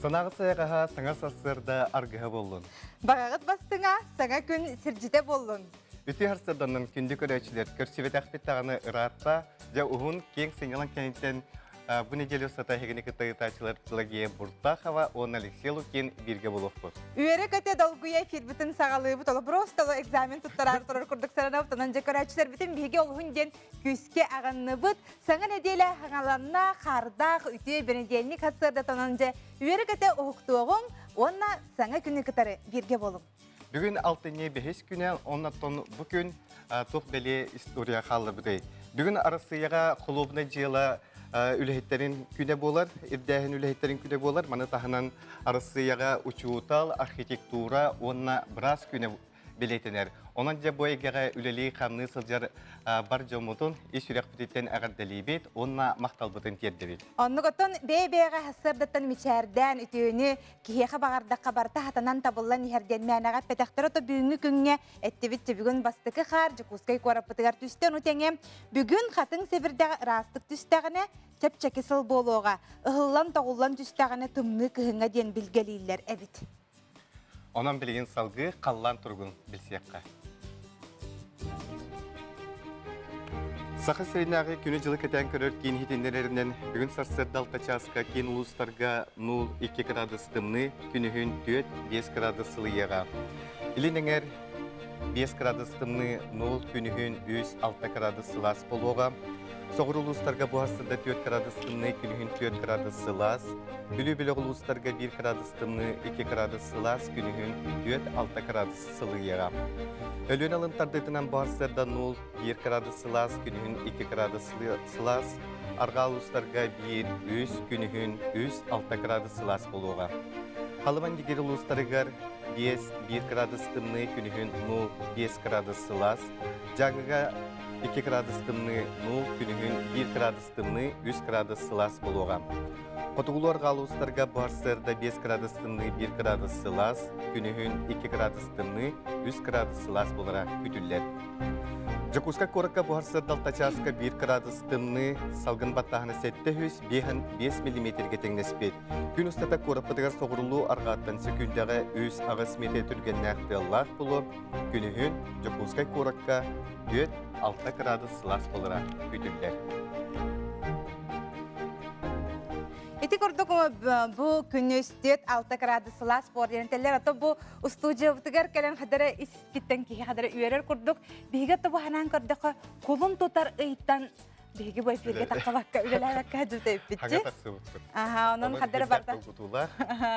Санааҕыт сайаҕаһа саҥа сарсыарда аргыһа буоллун. Баҕаҕыт бастыҥа саҥа күн сирдьитэ буоллун. Үтүө сарсыарданан күндү көрөөччүлэр көрсүбэтэхпит даҕаны ыраатта. Дьэ уһун киэҥ сынньалаҥ кэнниттэн бу неделя устата эһигини кытта ыытааччылар Пелагея Буртахова уонна Алексей Лукин бииргэ буолуохпут. Үөрэ-көтө долгуйа эфирбитин саҕалыыбыт. Оло просто экзамен туттараар турар курдук саранабыт. Онон дьэ көрөөччүлэрбитин биһиги олуһун диэн күүскэ аҕынныбыт. Саҥа нэдиэлэ хаҥаланна, хаардаах үтүө бэнидиэнньик сарсыардатанан дьэ үөрэ-көтө уһуктуоҕуҥ уонна саҥа күнү кытары бииргэ буолуҥ. Бүгүн алтынньы бэһис күнэ, оннотон бу күн туох бэлиэ история хааллыбытый? Бүгүн Арассыыйаҕа холуобунай дьыала үлэһиттэрин күнэ буолар, ирдээһин үлэһиттэрин күнэ буолар. Маны таһынан Арассыыйаҕа учуутал, архитектура уонна быраас күнэ бэлиэтэнэр. Онон дьэ бу эйгэҕэ үлэлии-хамныы сылдьар бар дьоммутун ис сүрэхпититтэн эҕэрдэлиибит уонна махталбытын тиэрдэбит. Оннук оттон бэйэ-бэйэҕэ сарсыардаттан мичээрдээн үтүөнү киһиэхэ баҕардахха барыта хатанан табыллан иһэр диэн мээнэҕэ эппэтэхтэрэ ото бүгүҥҥү күҥҥэ эттибит бүгүн бастакы хаар Дьокуускай куораппытыгар түстэ ону тэҥэ бүгүн хатыҥ сэбирдэҕэ ыраастык түстэҕинэ чэпчэки сыл буолуоҕа ыһыллан-тоҕуллан түстэҕинэ тымныы кыһыҥҥа диэн билгэлииллэр эбит. Онон билигин салгыы халлаан туругун билсиэххэ. Саха сиринээҕи күнү-дьылы кэтээн көрөр киин иһитиннэрэринэн, бүгүн сарсыарда 6 чааска киин улуустарга 0-2 кыраадыс тымныы, күнүһүн 4-5 кыраадыс сылыйыаҕа. Илин эҥэр 5 кыраадыс тымныы, 0 күнүһүн 3-6 кыраадыс сылаас буолуоҕа. Соҕуруу улуустарга бу сарсыарда 4 кыраадыс тымныы, күнүһүн 4 кыраадыс сылаас. Бүлүү бөлөх улуустарга 1 кыраадыс тымныы, 2 кыраадыс сылаас, күнүһүн 4-6 кыраадыс сылыйыаҕа. Өлүөн алын тардыытынан бу сарсыарда 0, 1 кыраадыс сылаас, күнүһүн 2 кыраадыс сылаас, арҕаа улуустарга 1, 3, күнүһүн 3, 6 кыраадыс сылаас буолуоҕа. Халыман Дигир улуустарыгар 5, 1 кыраадыс тымныы, күнүһүн 0, 5 кыраадыс сылаас, Дьааҥыга 2 кыраадыс тымныы, 0, күнүһүн 1 кыраадыс тымныы, 3 кыраадыс сылаас буолуоҕа. Хотугулуу-арҕаа улуустарга бу сарсыарда 5 кыраадыс тымныы, 1 кыраадыс сылаас, күнүһүн 2 кыраадыс тымныы, 3 кыраадыс сылаас буолара күүтүллэр. Дьокуускай куоракка бу сарсыарда 6 чааска 1 кыраадыс тымныы, салгын баттааһына 705 миллиметргэ тэҥнэспит. Күн устата куораппытыгар соҕурулуу арҕааттан сөкүүндэҕэ 3-8 метр түргэннээх тыаллаах буолуо, Күнүһүн Дьокуускай куоракка 4-6 кыраадыс сылаас буолара күүтүллэр. Ити курдук бу күнүс 4-6 кыраадыс сылаас буолар диэн этэллэр. Ото бу устуудьуйабытыгар кэлэн хадара искиттэн киһи хадара үөрэр курдук. Биһиги ото бу ханаан көрдөххө кулун тутар ыйтан биһиги бу эфиргэ таххабакка үлэлээбэккэ сылдьыбыт эбиппитчи. Хаҥа тахсыбыппыт. Аха, онон хадара барда. Долгутуулаах.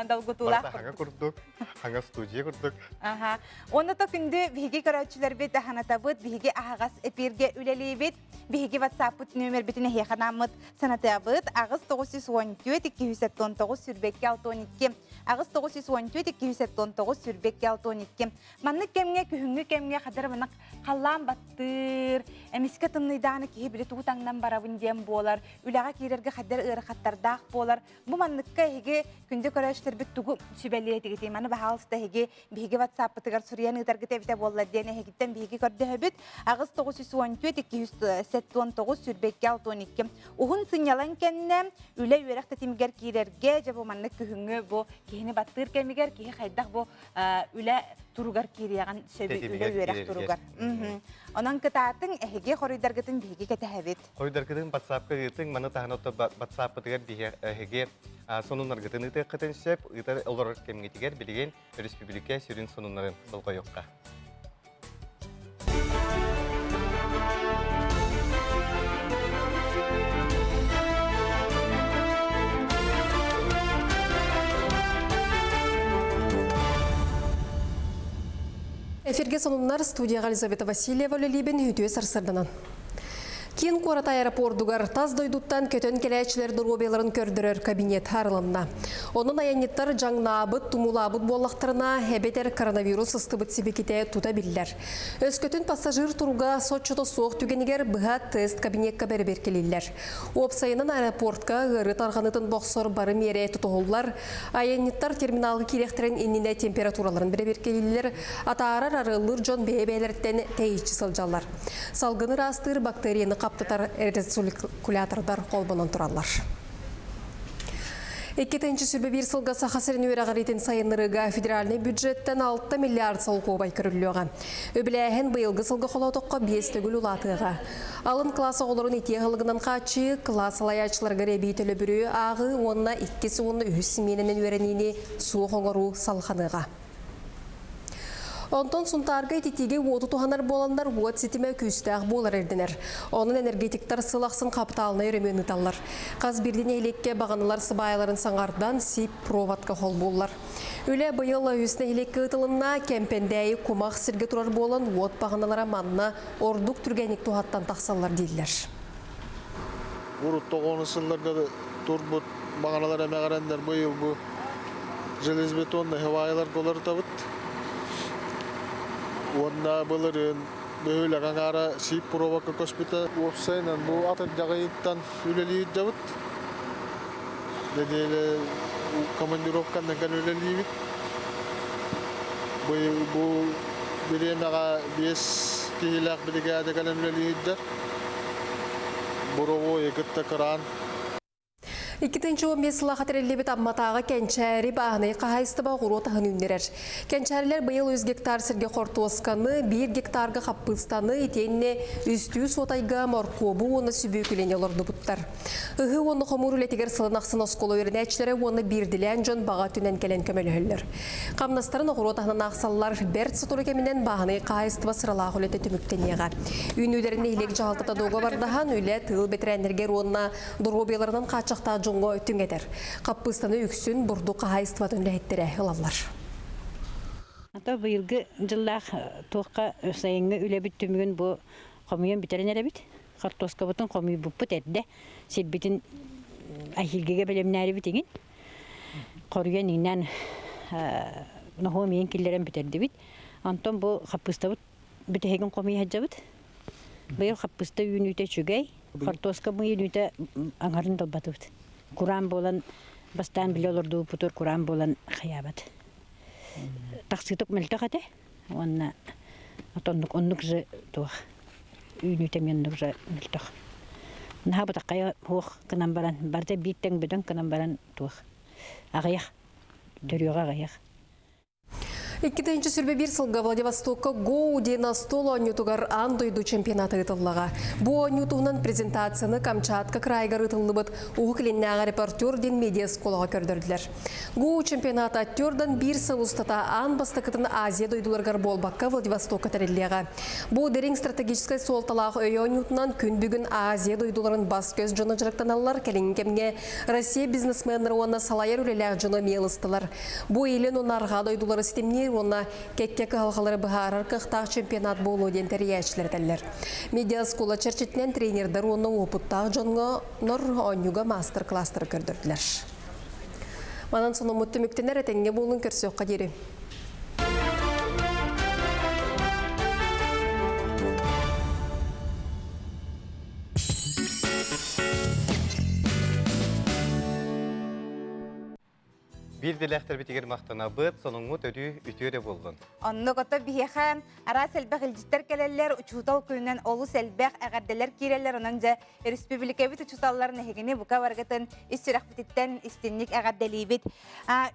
Долгутуулаах. Барыта хаҥа курдук. Хаҥа студия курдук. Аха. Уонна то күндү биһиги көрөөччүлэрбит аһанатабыт, биһиги аһаҕас эпииргэ үлэлиибит. Биһиги WhatsApp-пыт нүөмэрбитин эһиэхэ анааммыт санатыабыт. Аҕыс 914 279 сүүрбэккэ 62 аҕыс 914 279 сүүрбэккэ 62 Маннык кэмҥэ күһүҥҥү кэмҥэ хадыр маннык халлаан баттыыр, эмискэ тымныйдааны киһи били тугу таҥнан барабын диэн буолар, үлэҕэ киирэргэ хадыр ыарахаттардаах буолар. Бу манныкка эһиги күндү көрөөччүлэрбит тугу сүбэлиэ этигитий? Маны баһаалыста эһиги биһиги WhatsApp-пытыгар суруйан ыытаргыт эбитэ буолла диэн эһигиттэн биһиги көрдөһөбүт. Аҕыс 914 279 сүүрбэккэ 62 уһун сынньалаҥ кэннэ үлэ үөрэх тэтимигэр киирэргэ дьэ бу маннык күһүҥҥү бу киһини баттыыр кэмигэр киһи хайдах бу үлэ туругар киириэҕин сөбүй үлэ үөрэх туругар. Онон кытаатыҥ эһиги хоруйдаргытын биһиги кэтэһэбит. Хоруйдаргытын WhatsApp-ка ыытыҥ, маны таһынан ото WhatsApp-пытыгар эһиги сонуннаргытын ыытыаххытын сөп. Ыытар олорор кэмҥитигэр билигин өрөспүүбүлүкэ сүрүн сонуннарын болҕойуохха. Эфиргэ сонуннар студияҕа Елизавета Васильева үлэлиибин үтүө сарсыарданан. Киин куорат аэропордугар тас дойдуттан көтөн кэлээччилэр доруобуйаларын көрдөрөр кабинет арылынна. Онон айанньыттар дьаҥнаабыт, тумулаабыт буоллахтарына, эбэтэр коронавирус сыстыбыт сибикитэ тута биллэр. Өскөтүн пассажир туруга соччото суох түгэнигэр быһа тест кабинекка бэрэбиэркэлииллэр. Уопсайынан аэропортка ыарыы тарҕаныытын бохсор бары миэрэ тутуһуллар. Айанньыттар терминалга киириэхтэрин иннинэ температураларын бэрэбиэркэлииллэр, атаарар арыаллыыр дьон бэйэ-бэйэлэриттэн тэйиччи сылдьаллар. Салгыны ыраастыыр бактерияны хаптатар рециркулятордар холбонон тураллар. 2021 сылга Саха сирин үөрэҕириитин сайыннарыыга федеральнай бюджеттэн 6 миллиард солкуобай көрүллүөҕэ. Үбүлээһин быйылгы сылга холоотоххо 5 төгүл улаатыаҕа. Алын кылаас оҕолорун итии аһылыгынан хааччыйыы, кылаас салайааччыларыгар эбии төлөбүрү ааҕыы уонна иккис уонна үһүс симиэнэнэн үөрэниини суох оҥоруу салҕаныаҕа. Онтон Сунтаарга ититиигэ уоту туһанар буоланнар уот ситимэ күүстээх буолар ирдэнэр. Онон энергетиктар сыл ахсын хапытаалынай өрөмүөн ыыталлар. Хас биирдии нэһилиэккэ баҕаналар сыбаайаларын саҥардан СИП проводка холбууллар. Үлэ быйыл үс нэһилиэккэ ыытылынна, Кэмпэндээйи кумах сиргэ турар буолан уот баҕаналара манна ордук түргэнник туһаттан тахсаллар дииллэр. Урут тоҕуонус сылларга турбут баҕаналар эмэҕирэннэр быйыл бу железобетонный хавайыларга олорутабыт. Уонна былырыын бөһүөлэк аҥаара сиик пробакка көспүтэ. Уопсайынан бу атырдьах ыйыттан үлэлиирдэбит. Нэдиэлэ командировканан кэлэн үлэлиибит. Быйыл бу бириэмэҕэ биэс киһилээх биригээдэ кэлэн үлэлиирдэр. Буровойу кытта кыраан. 2015 сыллаахха тэриллибит Амматааҕы Кэнчээри бааһынай хаһаайыстыба оҕуруот аһын үүннэрэр. Кэнчээрилэр быйыл 3 гектар сиргэ хортуосканы, 1 гектарга хаппыыстаны, итиэннэ үстүү суотайга моркуобу уонна сүбүөкүлэни олордубуттар. Ыһыы уонна хомуур үлэтигэр сылын ахсын оскуола үөрэнээччилэрэ уонна биирдилээн дьон баҕа өттүнэн кэлэн көмөлөһөллөр. Хамнастарын оҕуруот аһынан аахсаллар, бэрт сотору кэминэн бааһынай хаһаайыстыба сыралаах үлэтэ түмүктэниэҕэ. Үүнүүлэрин нэһилиэк дьаһалтата дуогабардаһан, үлэ тыыл бэтэрээннэригэр уонна доруобуйаларынан хааччахтаах дьоҥҥо түҥэтэр. Хаппыыстаны үксүн бурдук хаһаайыстыбатын үлэһиттэрэ ылаллар. Ата быйылгы дьыллаах туохха сайыҥҥы үлэбит түмүгүн бу хомуйан бүтэрэн эрэбит. Хортуоскабытын хомуйбуппут эрдэ сирбитин аһиилгигэ бэлэмнээрибит иҥин. Хоруйан иҥнэн ноһуом иин киллэрэн бүтэрдибит. Онтон бу хаппыыстабыт бүтэһигин хомуйа сылдьабыт. Быйыл хаппыыста үүнүүтэ үчүгэй, хортуоска үүнүүтэ аҥарын долбатыбыт. Кураан буолан бастаан билэ олордубуппутугар кураан буолан хайаабат. Тахсыытык мөлтөх этэ. Уонна оннук оннук же туох үүнүүтэ эмиэ оннук же мөлтөх. Наһаа бытаххайа суох гынан баран, барыта биир тэҥ бөдөҥ гынан баран туох аҕыйах, төрүөҕэ аҕыйах. 2021 сылга Владивостокка Гоу диэн остуол оонньуутугар аан дойду чемпионата ыытыллаҕа. Бу оонньуу туһунан презентацияны Камчатка крайыгар ыытыллыбыт Уһук Илиннээҕи репортер диэн медиа-оскуолаҕа көрдөрдүлэр. ГУ чемпионата актердан биир сыл устата аан бастакытын Азия дойдуларыгар буолбакка Владивостокка тэриллиэҕэ. Бу дириҥ стратегическай суолталаах өй оонньуутунан күн бүгүн Азия дойдуларын бас-көс дьоно дьарыктаналлар, кэлиҥҥи кэмҥэ Россия бизнесменнара уонна салайар үлэлээх дьоно эмиэ ылыстылар. Бу илин уонна арҕаа дойдулары ситимниир уонна кэккэ кыһалҕалары быһаарар кыахтаах чемпионат буолуо диэн тэрийээччилэр этэллэр. Медиаскула чэрчитинэн тренердэр уонна уопуттаах дьоҥҥо нор оонньууга маастар-кылаастары көрдөрдүлэр. Манан сонуммут түмүктэнэр этэҥҥэ буолун көрсүөххэ диэри. Биир дэлээхтэрбитигэр махтанабыт, сонуҥҥут өрүү үтүө эрэ буоллун. Оннук ото биһиэхэ араас элбэх илдьиттэр кэлэллэр, учуутал күнүнэн олус элбэх эҕэрдэлэр киирэллэр, онон дьэ Республикабыт учууталларын эһигини бука барыгытын ис сүрэхпититтэн истинник эҕэрдэлиибит.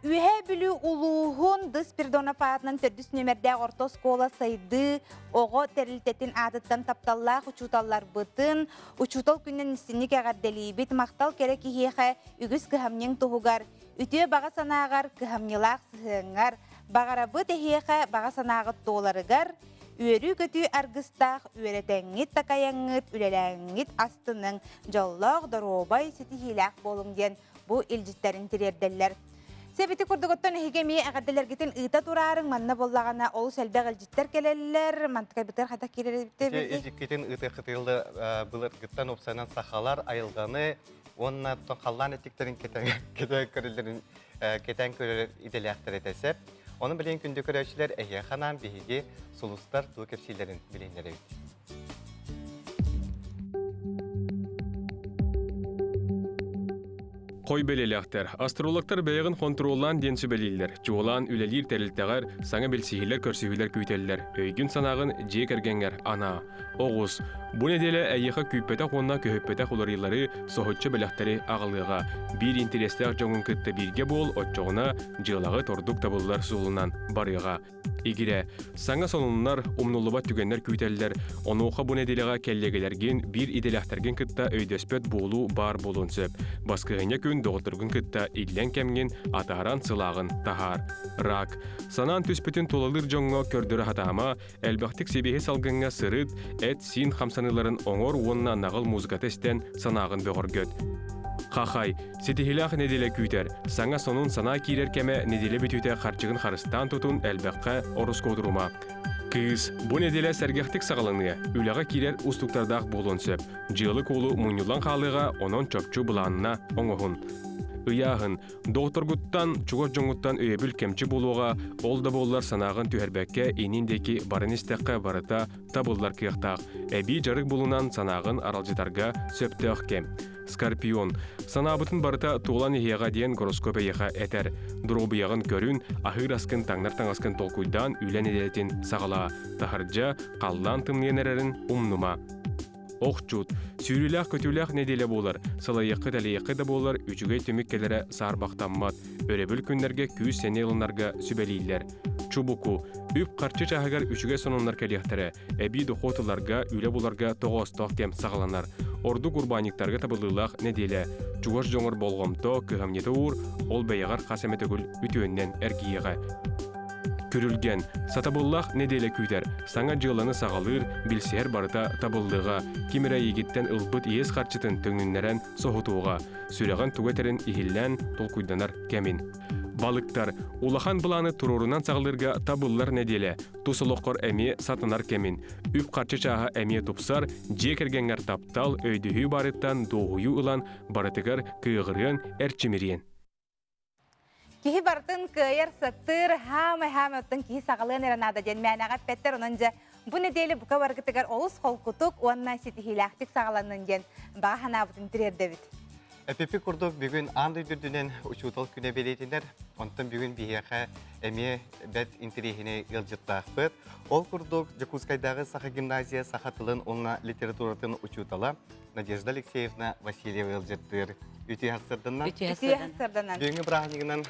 Үөһээ Бүлүү улууһун Дыс Спиридонов аатынан төрдүс нүөмэрдээх орто оскуола сайдыы оҕо тэрилтэтин аатыттан тапталлаах учууталларбытын учуутал күнүнэн истинник эҕэрдэлиибит. Махтал кэрэ киһиэхэ үгүс кыһамньыҥ туһугар, үтүө баҕа санааҕар, кыһамньылаах сыһыаҥҥар, баҕарабыт эһиэхэ баҕа санааҕыт туоларыгар, Үөрүү-көтүү аргыстаах үөрэтэҥҥит, такайаҥҥыт, үлэлээҥҥит астыныҥ, дьоллоох, доруобай, ситиһиилээх буолуҥ диэн бу илдьиттэрин тириэрдэллэр. Сэбити курдук оттон эһиги эмиэ эҕэрдэлэргитин ыыта тураарыҥ, манна буоллаҕына олус элбэх илдьиттэр кэлэллэр, мантыкайбытыгар хата киирэрбитэ Илдьиккитин ыытыаххытыылы былыргыттан уопсайынан сахалар айылҕаны уонна халлаан эттиктэрин кэтэн көрөллөрүн кэтээн көрөр идэлээхтэр этэ сөп. Ону билигин күндү көрөөччүлэр эһиэхэ анаан биһиги сулустар туу кэпсииллэрин билиһиннэрэбит. Хой бэлиэлээхтэр, астрологтар бэйэҕин хонтуруоллаан диэн сүбэлииллэр, чуолаан үлэлиир тэрилтэҕэр саҥа билсиһиилэр-көрсүһүүлэр күүтэллэр, өйгүн-санааҕын дьиэ кэргэҥҥэр анаа. Оҕус, бу нэдиэлэ эйиэхэ күүппэтэх уонна көһүппэтэх уларыйыылары, соһуччу бэлэхтэри аҕалыаҕа. Биир интэриэстээх дьоҥҥун кытта бииргэ буол, оччоҕуна дьыалаҕыт ордук табыллар суолунан барыаҕа. Игирэ, саҥа сонуннар, умнуллубат түгэннэр күүтэллэр, онуоха бу нэдиэлэҕэ кэллиэгэлэргин, биир идэлээхтэргин кытта өйдөспөт буолуу баар буолуон сөп. Баскыһыанньа күн доҕотторгун кытта иллэҥ кэмҥин атааран сылааҕын таһаар. Рак. Санаан түспүтүн тулалыыр дьоҥҥо көрдөрө сатаама, элбэхтик сибиэһи салгыҥҥа сырыт, эт-сиин хамсаныыларын оҥор уонна наҕыл музыката истэн санааҕын бөҕөргөт. Хахай, ситиһиилээх нэдиэлэ күүтэр. Саҥа сонун санаа киирэр кэмэ нэдиэлэ бүтүүтэ харчыгын харыстаан тутун элбэххэ ороскуотурума. Кыыс, бу нэдиэлэ сэргэхтик саҕаланыа, үлэҕэ киирэр уустуктардаах буолуон сөп. Дьыалы-куолу мунньуллан хаалыаҕа, онон чопчу былаанна оҥоһун. Ыйааһын, Доҕотторгуттан, чугас дьоҥҥуттан өйөбүл кэмчи буолуоҕа, ол да буоллар санааҕын түһэрбэккэ иннин диэки баран истэххэ барыта табыллар кыахтаах. Эбии дьарык булунан санааҕын аралдьытарга сөптөөх кэм. Скорпион. Санаабытын барыта туолан иһиэҕэ диэн гороскоп эйиэхэ этэр. Доруобуйаҕын көрүн, аһыыр аскын таҥнар таҥаскын толкуйдаан үлэ нэдиэлэтин саҕалаа. Таһырдьа, халлаан тымныйан эрэрин умнума. Охчут, сүүрүүлээх-көтүүлээх нэдиэлэ буолар, сылайыаххыт-элэйиэххит да буоллар, үчүгэй түмүк кэлэрэ саарбахтаммат, өрөбүл күннэргэ күүс-сэниэ ылынарга сүбэлииллэр. Чубуку, үп-харчы чааһыгар үчүгэй сонуннар кэлиэхтэрэ, эбии дохуот ыларга, үлэ буларга тоҕоостоох кэм саҕаланар. Ордук урбаанньыктарга табыллыылаах нэдиэлэ. Чугас дьоҥор болҕомто, кыһамньыта уур, ол бэйэҕэр хас эмэ төгүл үтүөннэн эргийиэҕэ. Күрүлгэн, сатабыллаах нэдиэлэ күүтэр, саҥа дьыаланы саҕалыыр, билсиһэр барыта табыллыаҕа, ким эрэ эйигиттэн ылбыт иэс харчытын төҥүннэрэн соһутуоҕа, сүрэҕин тугу этэрин иһиллээн толкуйданар кэмин. Балыктар, улахан былааны туруорунан саҕалыырга табыллар нэдиэлэ, тус олоххор эмиэ сатанар кэмин, үп-харчы чааһа эмиэ тупсар, дьиэ кэргэҥҥэр таптал, өйдөһүү баарыттан дуоһуйуу ылан барытыгар кыаҕырыан, эрчимириэн. Киһи барытын кыайар сатыыр, хаамай-хаамай оттон киһи саҕалыан эрэ наада диэн мээнэҕэ эппэттэр. Онон дьэ бу нэдиэлэ бука баргытыгар олус холкутук уонна ситиһиилээхтик саҕаланнын диэн баҕа санаабытын тириэрдэбит. Эпипи курдук бүгүн аан дойду үрдүнэн учуутал күнэ бэлиэтинэр. Онтон бүгүн биһиэхэ эмиэ бэрт интэриэһинэй ыалдьыттаахпыт. Ол курдук Дьокуускайдааҕы Саха гимназия саха тылын уонна литературатын учуутала Надежда Алексеевна Васильева ыалдьыттыыр. Үтүө сарсыарданан. Үтүө сарсыарданан. Бүгүҥҥү бырааһынньыгынан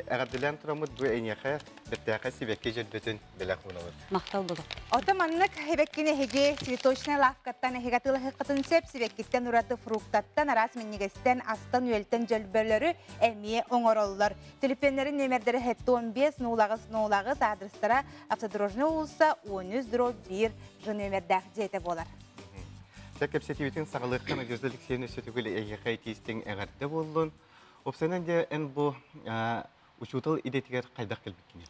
эҕэрдэлээн тураммыт бу эйиэхэ бэртээхэй сибэкки дьөрбөтүн бэлэх уунабыт. Махтал булу. Ото маннык сибэккини эһиги цветочная лавкаттан эһиги атыылаһыаххытын сөп. Сибэккиттэн ураты фруктаттан, араас минньигэстэн, астан-үөлтэн дьөлбөлөрү эмиэ оҥороллор. Төлөпүөннэрин нүөмэрдэрэ 75 08 08 адрестара Автодорожная уулусса 13 дробь 1 Ж нүөмэрдээх дьиэтэ буолар. Дьэ, кэпсэтиибитин саҕалыахха Надежда Алексеевна өссө эйиэхэ итиистиҥ эҕэрдэ буоллун. Уопсайынан дьэ, эн бу учуутал идэтигэр хайдах кэлбиккиний?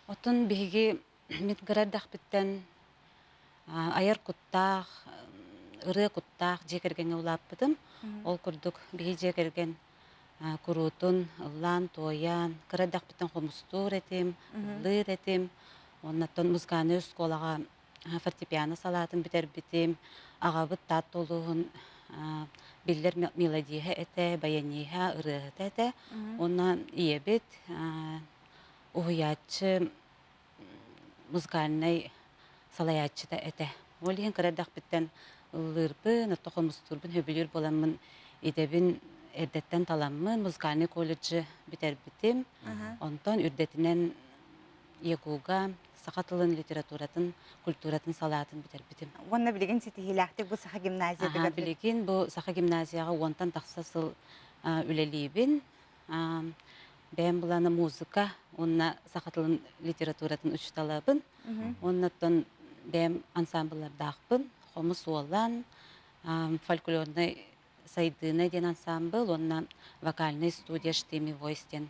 Оттон биһиги мин кыра эрдэхпиттэн айар куттаах, ырыа куттаах дьиэ кэргэҥҥэ улааппытым. Ол курдук биһи дьиэ кэргэн куруутун ыллаан-туойан, кыра эрдэхпиттэн хомустуур этим, ыллыыр этим. Оннуттан музыкальнай оскуолаҕа фортепиано салаатын бүтэрбитим. Аҕабыт Таатта улууһун биллэр мелодиһа этэ, баяниһа, ырыаһыта этэ. Уонна ийэбит уһуйааччы музыкальнай салайааччыта этэ. Ол иһин кыра эрдэхпиттэн ыллыырбын, оттон хомустуурбун сөбүлүүр буоламмын идэбин эрдэттэн таламмын музыкальнай колледжы бүтэрбитим. Онтон үрдэтинэн ЯГУ-га саха тылын, литературатын, культуратын салаатын бүтэрбитим. Уонна билигин ситиһиилээхтик бу Саха гимназиятыгар Билигин бу Саха гимназияҕа уонтан тахса сыл үлэлиибин. Бэйэм былаана музыка уонна саха тылын литературатын учууталабын. Уонна оттон бэйэм ансамбллардаахпын. Хомус уолан, фольклорнай Сайдыына диэн ансамбл уонна вокальнай студия Штыми Войс диэн.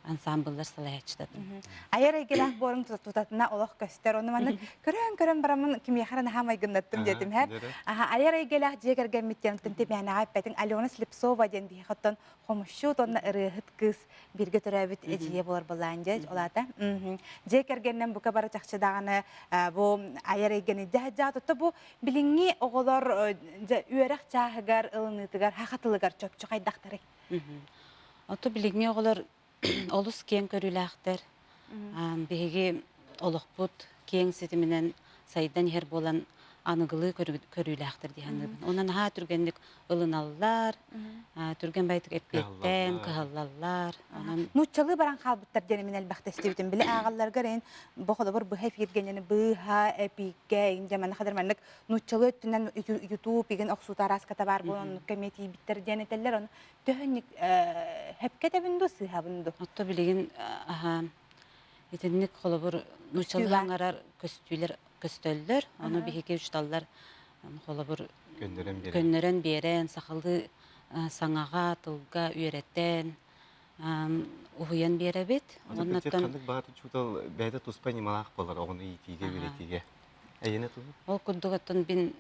ансаамбыллар салайааччытабын. Айар эйгэлээх буорум тутатына олох көстөр. Ону маннык көрөн-көрөн бараммын кимиэхэ эрэ наһаа майгыннаттым диэтим һэ. Аха, айар эйгэлээх дьиэ кэргэммит диэн тимээнэҕэ эппэтиҥ Алена Слепцова диэн биһиэхэ оттон хомусчут уонна ырыаһыт кыыс бииргэ төрөөбүт эдьиийэ буолар былаан дьэ ол аата. Дьиэ кэргэнинэн бука бары чахчы даҕаны бу айар эйгэни дьэ тутта бу билиҥҥи оҕолор дьэ үөрэх чааһыгар ылыныытыгар саха тылыгар чопчу хайдахтарый? Ото билиҥҥи оҕолор олус киэҥ көрүүлээхтэр. Биһиги олохпут киэҥ ситиминэн сайдан иһэр буолан аныгылыы көрүүлээхтэр дии саныыбын. Онон наһаа түргэнник ылыналлар, түргэн байтык эппиэттээн, кыһаллаллар. Онон Нууччалыы баран хаалбыттар диэн мин элбэхтэ истибитим. Били ааҕалларгар эн бу холобур быһа эфиргэнени быыһа эпииккэ иҥдэ манна хадыр маннык нууччалыы өттүнэн ютуб игин охсуута арааската баар буолан оннукка эмиэ тиийбиттэр диэн этэллэр. Ону төһөннүк хэпкэ этэбин дуу, сыыһабын дуу? Отто билигин аха итинник холобур нууччалыы хаҥарар көстүүлэр көстөллөр. Ону биһиги учуталлар холобур көннөрөн биэрэн көннөрөн биэрэн сахалыы саҥаҕа, тылга үөрэтэн уһуйан биэрэбит. Оннуттан ханнык баҕар учуутал бэйэтэ туспа ньымалаах буолар оҕону иитиигэ, үөрэтиигэ. Эйиэнэ тугу? Ол курдук оттон бин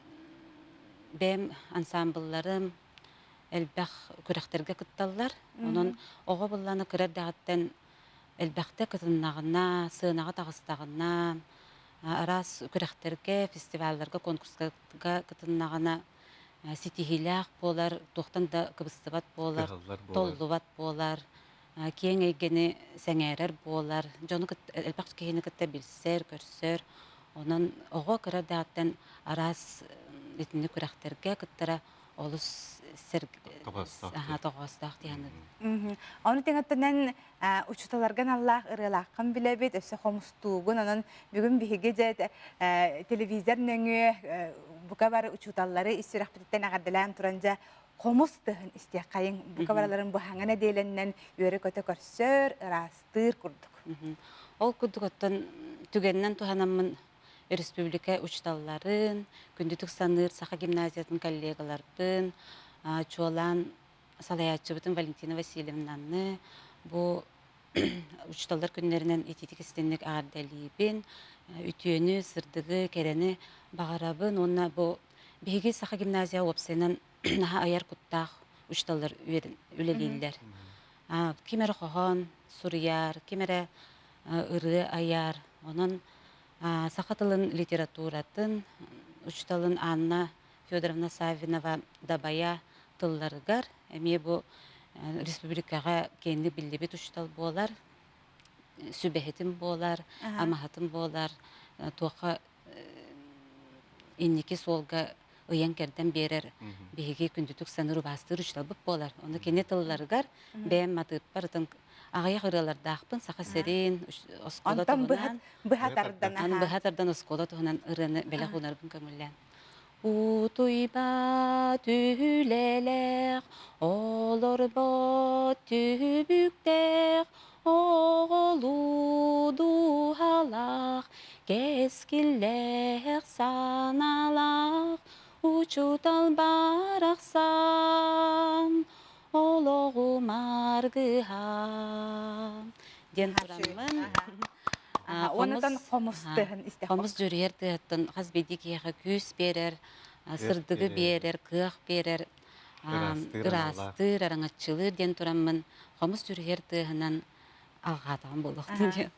бэйэм ансаамбылларым элбэх күрэхтэргэ кытталлар. Онон оҕо быллана кыра эрдэҕиттэн элбэхтэ кытыннаҕына, сыанаҕа таҕыстаҕына, араас күрэхтэргэ, фестивалларга, конкурстарга кытыннаҕына ситиһиилээх буолар, туохтан да кыбыстыбат буолар, толлубат буолар, киэҥ эйгэни сэҥээрэр буолар, дьону кытта элбэх киһини кытта билсэр, көрсөр. Онон оҕо кыра эрдэҕиттэн араас итинник күрэхтэргэ кыттара олус тоҕоостоох дии саныыбын. Ону тэҥэттэнэн учууталларга аналлаах ырыалааххын билэбит, өссө хомустуугун. Онон бүгүн биһиги дьэ телевизор нөҥүө бука бары учууталлары ис сүрэхпититтэн эҕэрдэлээн туран дьэ хомус тыһын истиэххэйиҥ. Бука барыларын быһаҥа нэдиэлэннэн үөрэ-көтө көрсөр, ыраастыыр курдук. Ол курдук оттон түгэнинэн туһанаммын республика учууталларын, күндүтүк саныыр Саха гимназиятын коллегаларбын, чуолаан салайааччыбытын Валентина Васильевнаны бу учууталлар күннэринэн итиитик истинник эҕэрдэлиибин, үтүөнү, сырдыгы, кэрэни баҕарабын уонна бу биһиги Саха гимназия уопсайынан наһаа айар куттаах учууталлар үлэлииллэр. Ким эрэ хоһоон суруйар, ким эрэ ырыа айар. Онон саха тылын литературатын учууталын Анна Федоровна Саввинова Дабайа тылларыгар эмиэ бу республикаҕа киэҥник биллибит учуутал буолар, сүбэһитим буолар, амаһатым буолар, туохха инники суолга ыйан-кэрдэн биэрэр биһиги күндүтүк саныыр убаастыыр учууталбыт буолар. Ону кини тылларыгар бэйэм матыыппар ытын аҕыйах ырыалардаахпын Саха сирин оскуола туһунан быһа тардан быһа тардан оскуола туһунан ырыаны бэлэх уунарбын көҥүллээн. Утуйбат үлэлээх, олорбот түбүктээх, оҕолуу дууһалаах, кэскиллээх санаалаах, учуутал барахсан, олоҕум аргыһа диэн тураммын Онутан хомус тыаһын истэх. Хомус дьүрүйэр тыаһыттан хас биирдии киһиэхэ күүс биэрэр, сырдыгы биэрэр, кыах биэрэр, ыраастыыр, араҥаччылыыр диэн тураммын хомус дьүрүйэр тыаһынан алҕаатаҕым буолуохтун диэн.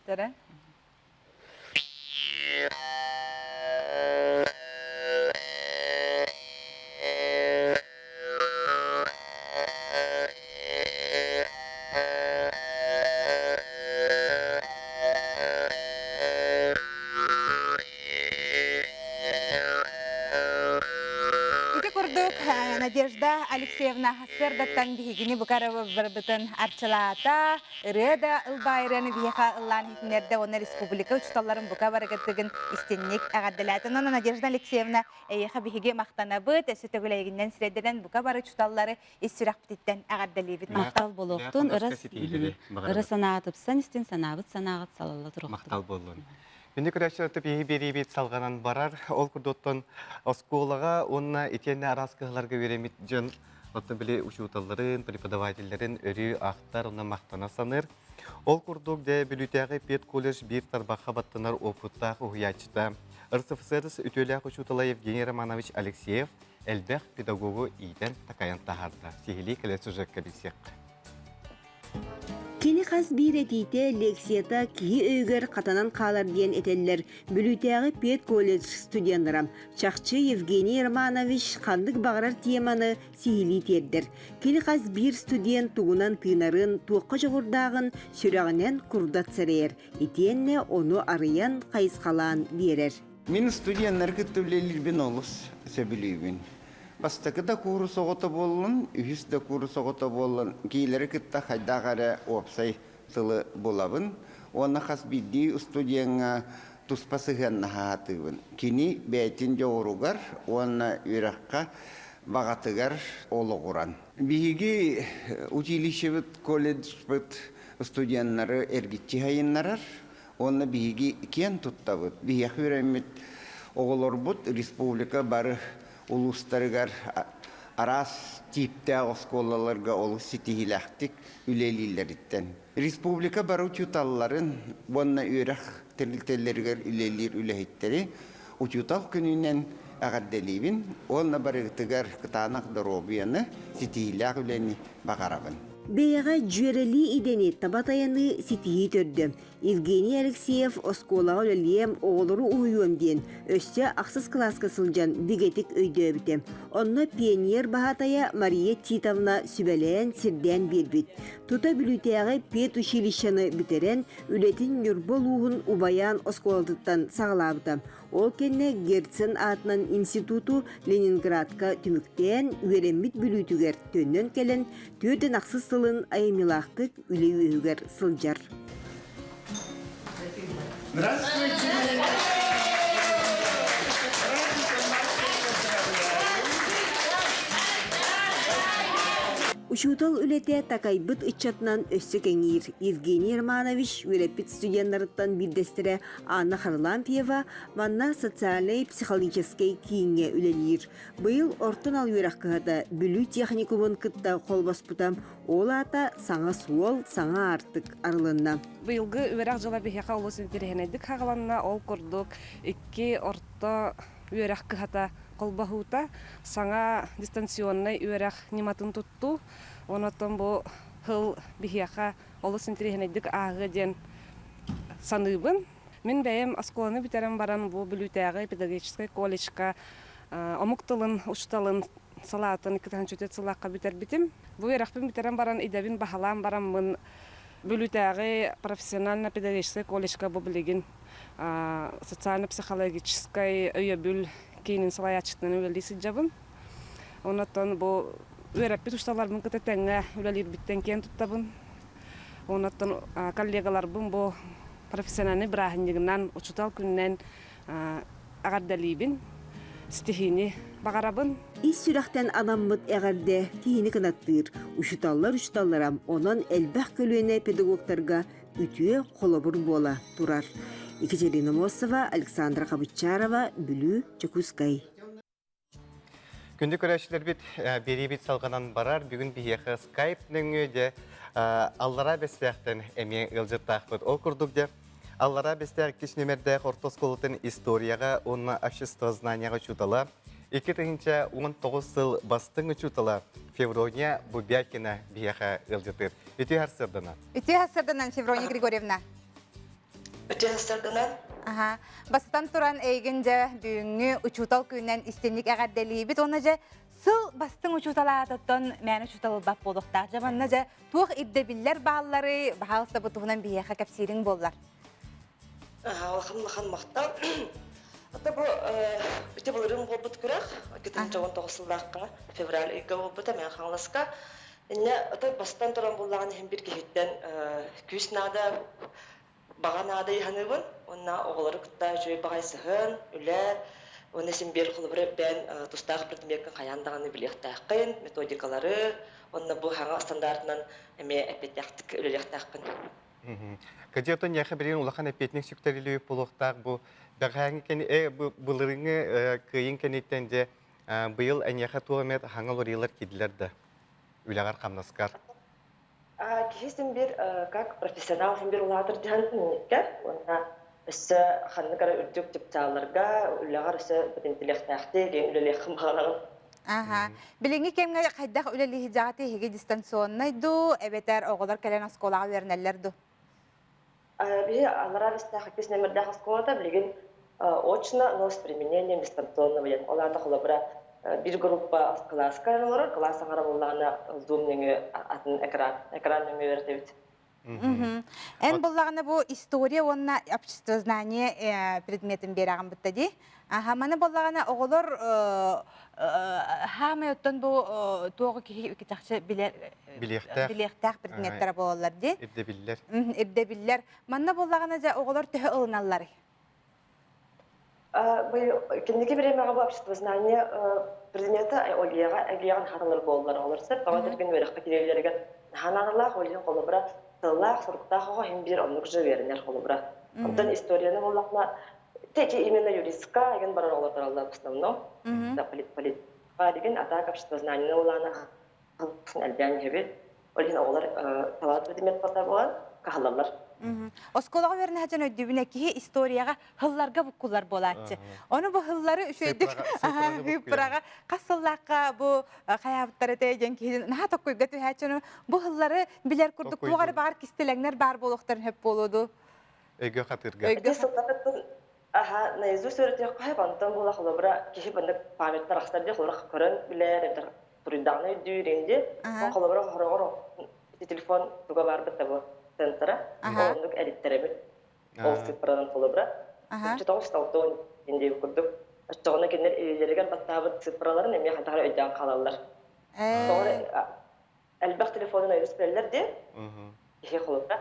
Ити курдук Надежда Алексеевна сарсыардаттан биһигини букарабытын арчылаата, ырыа да ылбаайырыаны биһиэхэ ыллаан иһитиннэрдэ уонна республика учууталларын бука барыгытыгын истинник эҕэрдэлээтэ. Онон Надежда Алексеевна эйиэхэ биһиги махтанабыт, өссө төгүл эйигиннэн сирэйдэнэн бука бары учууталлары ис сүрэхпититтэн эҕэрдэлиибит. Махтал буолуохтун, ыра санаа тупсан истин, санаабыт санааҕыт салалла туруохтун. Махтал буоллун. Күндү көрөөччүлэр биһи биэриибит салҕанан барар. Ол курдуктан оскуолаҕа уонна итиэннэ араас кыһаларга үөрэммит дьон. Оттон били учууталларын, преподавателлэрин өрүү ахтар, онно махтана саныыр. Ол курдук, дьэ, Бүлүүтээҕи педколледж биир тарбахха баттанар уопуттаах уһуйааччыта, РСФСР үтүөлээх учуутала Евгений Романович Алексеев элбэх педагогу иитэн-такайан таһаарда. Сиһилии кэлэр сюжекка билсиэххэ. Кини хас биир этиитэ, лекцията киһи өйүгэр хатанан хаалар диэн этэллэр Бүлүүтээҕи педколледж студеннара. Чахчы Евгений Романович ханнык баҕарар теманы сиһилии тиэрдэр. Кини хас биир студент тугунан тыынарын, туохха дьоҕурдааҕын сүрэҕинэн курдат сэрэйэр, итиэннэ ону арыйан, хайысхалаан биэрэр. Мин студеннары кытта үлэлиирбин олус сөбүлүүбүн. Бастакы да куурус оҕото буоллун, үһүс да куурус оҕото буоллун, киилэри кытта хайдах эрэ уопсай тылы булабын уонна хас биирдии студеҥҥа туспа сыһыаннаһа сатыыбын. Кини бэйэтин дьоҕуругар уонна үөрэххэ баҕатыгар олоҕуран. Биһиги училищебыт, колледжпыт студеннары эргиччи сайыннарар уонна биһиги киэн туттабыт. Биһиэхэ үөрэммит оҕолорбут республика бары улуустарыгар араас тииптээх оскуолаларга олус ситиһиилээхтик үлэлииллэриттэн. Республика бары учууталларын уонна үөрэх тэрилтэлэригэр үлэлиир үлэһиттэри учуутал күнүнэн эҕэрдэлиибин уонна барыгытыгар кытаанах доруобуйаны, ситиһиилээх үлэни баҕарабын. Бэйэҕэ дьүөрэлии идэни таба тайаныы ситиһии төрдө. Евгений Алексеев оскуолаҕа үлэлиэм, оҕолору уһуйуом диэн өссө ахсыс кылааска сылдьан бигэтик өйдөөбүтэ. Онно пионер баһаатайа Мария Титовна сүбэлээн, сирдээн биэрбит. Тута Бүлүүтээҕи педучилищены бүтэрэн, үлэтин Ньурба улууһун Убайаан оскуолатыттан саҕалаабыта. Ол кэннэ Герцен аатынан институту Ленинградка түмүктээн, үөрэммит Бүлүүтүгэр төннөн кэлэн, 46 сылын айымньылаахтык үлэ үөһүгэр сылдьар. Здравствуйте! Учуутал үлэтэ такайбыт ыччатынан өссө кэҥиир. Евгений Романович үөрэппит студеннарыттан биирдэстэрэ Анна Харлампьева манна социальнай-психологическай кииҥҥэ үлэлиир. Быйыл орто анал үөрэх кыһата Бүлүү техникумун кытта холбоспута. Ол аата саҥа суол, саҥа аартык арылынна. Быйылгы үөрэх дьыла биһиэхэ олус интэриэһинэйдик хаҕыланна. Ол курдук икки орто үөрэх кыһата холбоһуута, саҥа дистанционнай үөрэх ньыматын туттуу. Онон бу сыл биһиэхэ олус интэриэһинэйдик ааһыа диэн саныыбын. Мин бэйэм оскуоланы бүтэрэн баран бу Бүлүүтээҕи педагогическай колледжка омук тылын учууталын салаатын 2004 сыллаахха бүтэрбитим. Бу үөрэхпин бүтэрэн баран идэбин баһылаан бараммын Бүлүүтээҕи профессионально-педагогическай колледжка бу билигин социально-психологическай өйөбүл киинин салайааччытынан үлэлии сылдьабын. Онон бу үөрэппит учууталларбын кытта тэҥҥэ үлэлиирбиттэн киэн туттабын. Онон коллегаларбын бу профессиональнай бырааһынньыгынан, учуутал күнүнэн эҕэрдэлиибин, ситиһиини баҕарабын. Ис сүрэхтэн анаммыт эҕэрдэ киһини кынаттыыр. Учууталлар учууталлара онон элбэх көлүөнэ педагогтарга үтүө холобур буола турар. Екатерина Мосова, Александра Хабычарова, Бүлүү, Дьокуускай. Күндү көрөөччүлэрбит, биэриибит салҕанан барар. Бүгүн биһиэхэ скайп нөҥүө дьэ аллараа бэстээхтэн эмиэ ыалдьыттаахпыт. Ол курдук дьэ аллараа бэстээх иккис нүмердээх орто оскуолатын историяҕа уонна обществознанияҕа учуутала, 2019 сыл бастыҥ учуутала Феврония Бубякина биһиэхэ ыалдьытыыр. Үтүө сарсыарданан. Үтүө сарсыарданан, Феврония Григорьевна. Үтүө Аха. Бастатан туран эйигин дьэ бүгүҥҥү учуутал күнүнэн истинник эҕэрдэлиибит уонна дьэ сыл бастыҥ учуутал аатыттан мээнэ учуутал ылбат буолуохтаах. Дьэ манна дьэ туох ирдэбиллэр бааллары баһаалыста бу туһунан биһиэхэ кэпсиириҥ буоллар. Аха, улахан улахан махтал. Ата бу ити былырыын буолбут күрэх 2019 сыллаахха февраль ыйга буолбута Мэҥэ Хаҥаласка. Инньэ ата бастан туран буллаҕын иһин бир киһиттэн күүс наада, баҕа наада ыйханыыбын уонна оҕолору кытта үчүгэй баҕайы сыһыан, үлэ уонна син биир холобура бэйэн тустаах предмеккин хайаан даҕаны билиэхтээххин, методикалары уонна бу саҥа стандартынан эмиэ эппиэттээхтик үлэлиэхтээххин. Кадетон яха билигин улахан эппиэтинэк сүктэрилүү буолуохтаах бу бэҕэһээҥҥи кэни былырыҥҥы кыайын кэнниттэн дьэ быйыл эйиэхэ туох эмэ хаҥа уларыйыылар киирдилэр да? Үлэҕэр-хамнаскар. Киһи син биир как профессионал син биир улаатар дьаһан инниккэ уонна өссө ханнык эрэ үрдүк чыпчаалларга үлэҕэр өссө интеллектээхтик үлэлиэххин баҕараҕын. Аха. Билиҥҥи кэмҥэ хайдах үлэлии сылдьаҕытый эһиги дистанционнай дуу, эбэтэр оҕолор кэлэн оскуолаҕа үөрэнэллэр дуу? Биһи аллараа бэстээх иккис нөмердээх оскуолата билигин очно, но с применением дистанционного диэн. Ол аата холобура биир группа кылааска олорор, кылаас аҥара буоллаҕына Zoom нөҥүө атын экран, экран нөҥүө үөрэтэбит. Эн буллаҕына бу история уонна обществознание предметин биэрэҕин бытта дии. Аха, маны буоллаҕына оҕолор хаамай оттон бу туоҕу киһи чахчы билэр билиэхтээх билиэхтээх предметтэрэ буолаллар дии. Ирдэбиллэр. Ирдэбиллэр. Манна буоллаҕына дьэ оҕолор төһө ылыналларый? Кэнники бириэмэҕэ бу обществознание предмета ОГЭ-ҕа ЭГЭ-ҕа наһаа буоллар оҕолор сөп тоҕо тэргин үөрэххэ киирэллэригэр наһаа наадалаах, ол иһин холобура тыллаах, суруктаах оҕо иһин биир оннук же үөрэнэр холобура. Онтон историяны буоллахына те именно юристка еген барар оҕолор бараллар в основном. Да полит полит деген атак обществознание улаана элбээн иһэбит. Ол иһин оҕолор талаат предмет буолан каһалаллар. Оскуолаҕа үөрэнэ сылдьан өйдүүбүнэ киһи историяҕа хылларга буккуллар буолааччы. Ону бу хыллары үчүгэйдик ыыппыраҕа хас сыллаахха бу хайаабыттар этэ диэн киһи наһаа токкуйга түһээччи. Бу хыллары билэр курдук туох эрэ баҕар кистэлэҥнэр баар буолуохтарын сөп буолуо дуу? Өйгө хатыырга. Өйгө сылларыттан аха наизусть үөрэтиэххэ онтон буола холобура киһи маннык памяттар ахсар дии холобура көрөн билэр эбэтэр суруйдаҕына өйдүүр инди ол холобура хороҕор ити телефон туга баарбыт да бу центра оннук эриттэрэбит ол цифранан холобура 960 инди курдук оччоҕуна кинилэр илиилэригэр баттаабыт цифраларын эмиэ хантаҕар өйдөөн хаалаллар тоҕо элбэх телефонун өйүс билэллэр диэн киһи холобура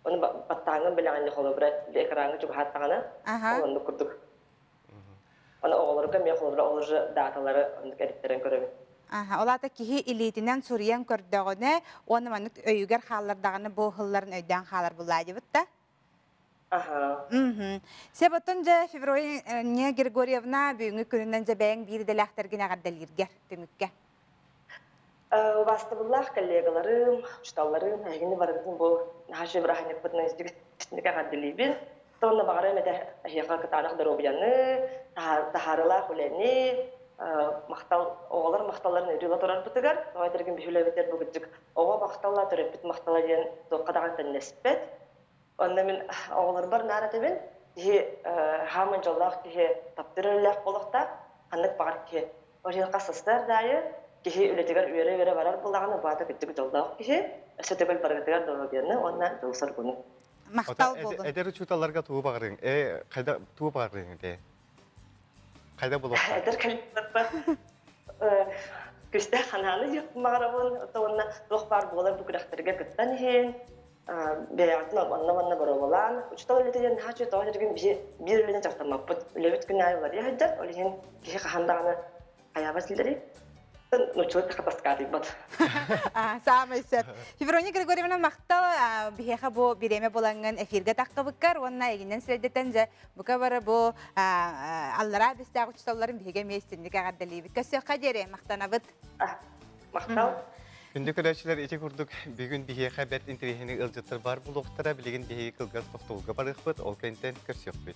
оны баттааҥҥын билэҕин холобура экраҥҥа чугаһааттаҕына ол оннук курдук Аны оҕолорго эмиэ холобура ол уже дааталары оннук эриттэрэн көрөбүн. Аха, ол аата киһи илиитинэн суруйан көрдөҕүнэ уонна маннык өйүгэр хааллардаҕына бу ыһылларын өйдөөн хаалар буллаадьыбыт да? Аха. Мгм. Сөп оттон дьэ Феврония Григорьевна бүгүҥҥү күнүнэн дьэ бэйэҥ биир идэлээхтэргин эҕэрдэлииргэр түмүккэ. Убаастабыллаах коллегаларым, учууталларым, эһигини барыгытын бу наһаа үчүгэй бырааһынньыкпытынан истиҥник эҕэрдэлиибин. Уонна баҕарыам этэ эһиэхэ кытаанах доруобуйаны, таһаарыылаах үлэни, махтал оҕолор махталларын өрүү ыла турарбытыгар, тоҕо этэргин биһи үлэбитигэр бу кырдьык оҕо махтала, төрөппүт махтала диэн туохха даҕаны тэннэспэт. Онно мин оҕолорбор наар этэбин, киһи хааман дьоллоох киһи таптыыр үлэлээх буолуохтаах, ханнык баҕар киһи Ол иһин хас састар да аайы киһи үлэтигэр үөрэ-үөрэ барар буоллаҕына, баата кырдьык дьоллоох киһи, өссө төгүл барыгытыгар доруобуйаны уонна дьолу-соргуну. Махтал буолун. Эдэр учууталларга тугу баҕарыаҥ? Э, хайда тугу баҕарыаҥ этэ? Хайда булуохтаах? Эдэр коллегаларбар күстээх ханааны диэхпин баҕарабын. Уонна туох баар буолар бу күрэхтэргэ кыттан иһин, бэйэҕитин онно-манна боруобалаан, учуутал үлэтэ диэн наһаа үчүгэй тоҕо дииргин биһи биир үлэнэн дьарыктаммаппыт. Үлэбит күн аайы уларыйа сылдьар, ол иһин киһи хаһан даҕаны хайаабат силлэрий. Нуччалыы тахапаскаатыйбат. Саамай сөп. Феврония Григорьевна махтал биһиэхэ бу бириэмэ булаҥҥын эфиргэ таххыбыккар уонна эгинэн сирэйдэтэн дьэ бука бары бу аллараа бэстээх учууталларын биһигэ эмиэ истинник эҕэрдэлиибит. Көрсүөххэ диэри махтанабыт. Махтал. Күндү көрөөччүлэр ити курдук бүгүн биһиэхэ бэрт интэриэһинэй ыалдьыттар баар буолуохтара. Билигин биһиги кылгас тохтобулга барыахпыт, ол кэнниттэн көрсүөхпүт.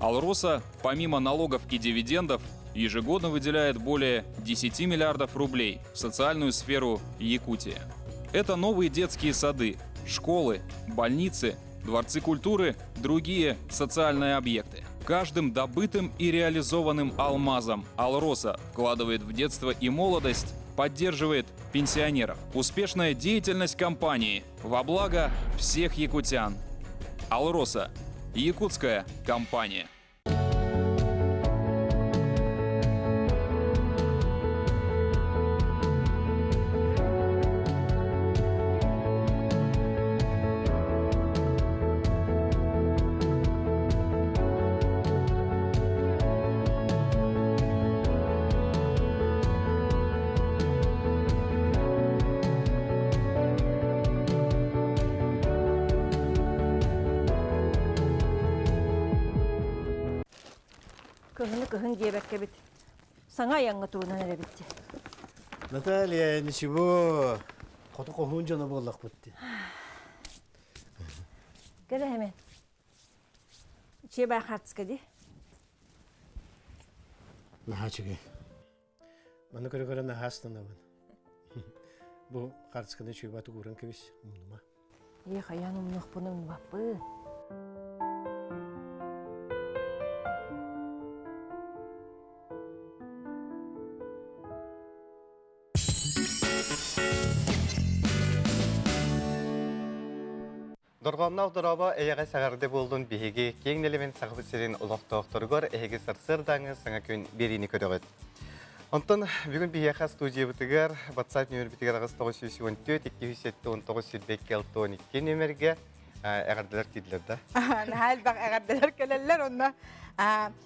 Алроса, помимо налогов и дивидендов, ежегодно выделяет более 10 миллиардов рублей в социальную сферу Якутии. Это новые детские сады, школы, больницы, дворцы культуры, другие социальные объекты. Каждым добытым и реализованным алмазом Алроса вкладывает в детство и молодость, поддерживает пенсионеров. Успешная деятельность компании во благо всех якутян. Алроса – якутская компания. Кыһыны кыһын диэбэккэбит саҥа айаҥҥа турунан эрэбит дии. Наталья, ничего, хоту хоһуун дьоно буоллахпыт дии. Кэлэ Хэмэн. Чиэ баа хаартыска дии. Наһаа үчүгэй. Маны көрө-көрө наһаа астынабын. Бу хаартысканы үчүгэй баатык ууран кэбис, умнума. Ээ, хайаан умнуохпун умнубаппын. Дорҕоонноох дорообо эйэҕэс эҕэрдэ буоллун биһиги киэҥ нэлэмэн Сахабыт сирин олохтоохторугар эһиги сарсыардааҥы саҥа күн биэриини көрөҕүт. Онтон бүгүн биһиэхэ студиябытыгар WhatsApp нүөмэрбитигэр 8914 279 22 62 нүөмэргэ эҕэрдэлэр киирдилэр да. Наһаа элбэх эҕэрдэлэр кэлэллэр онно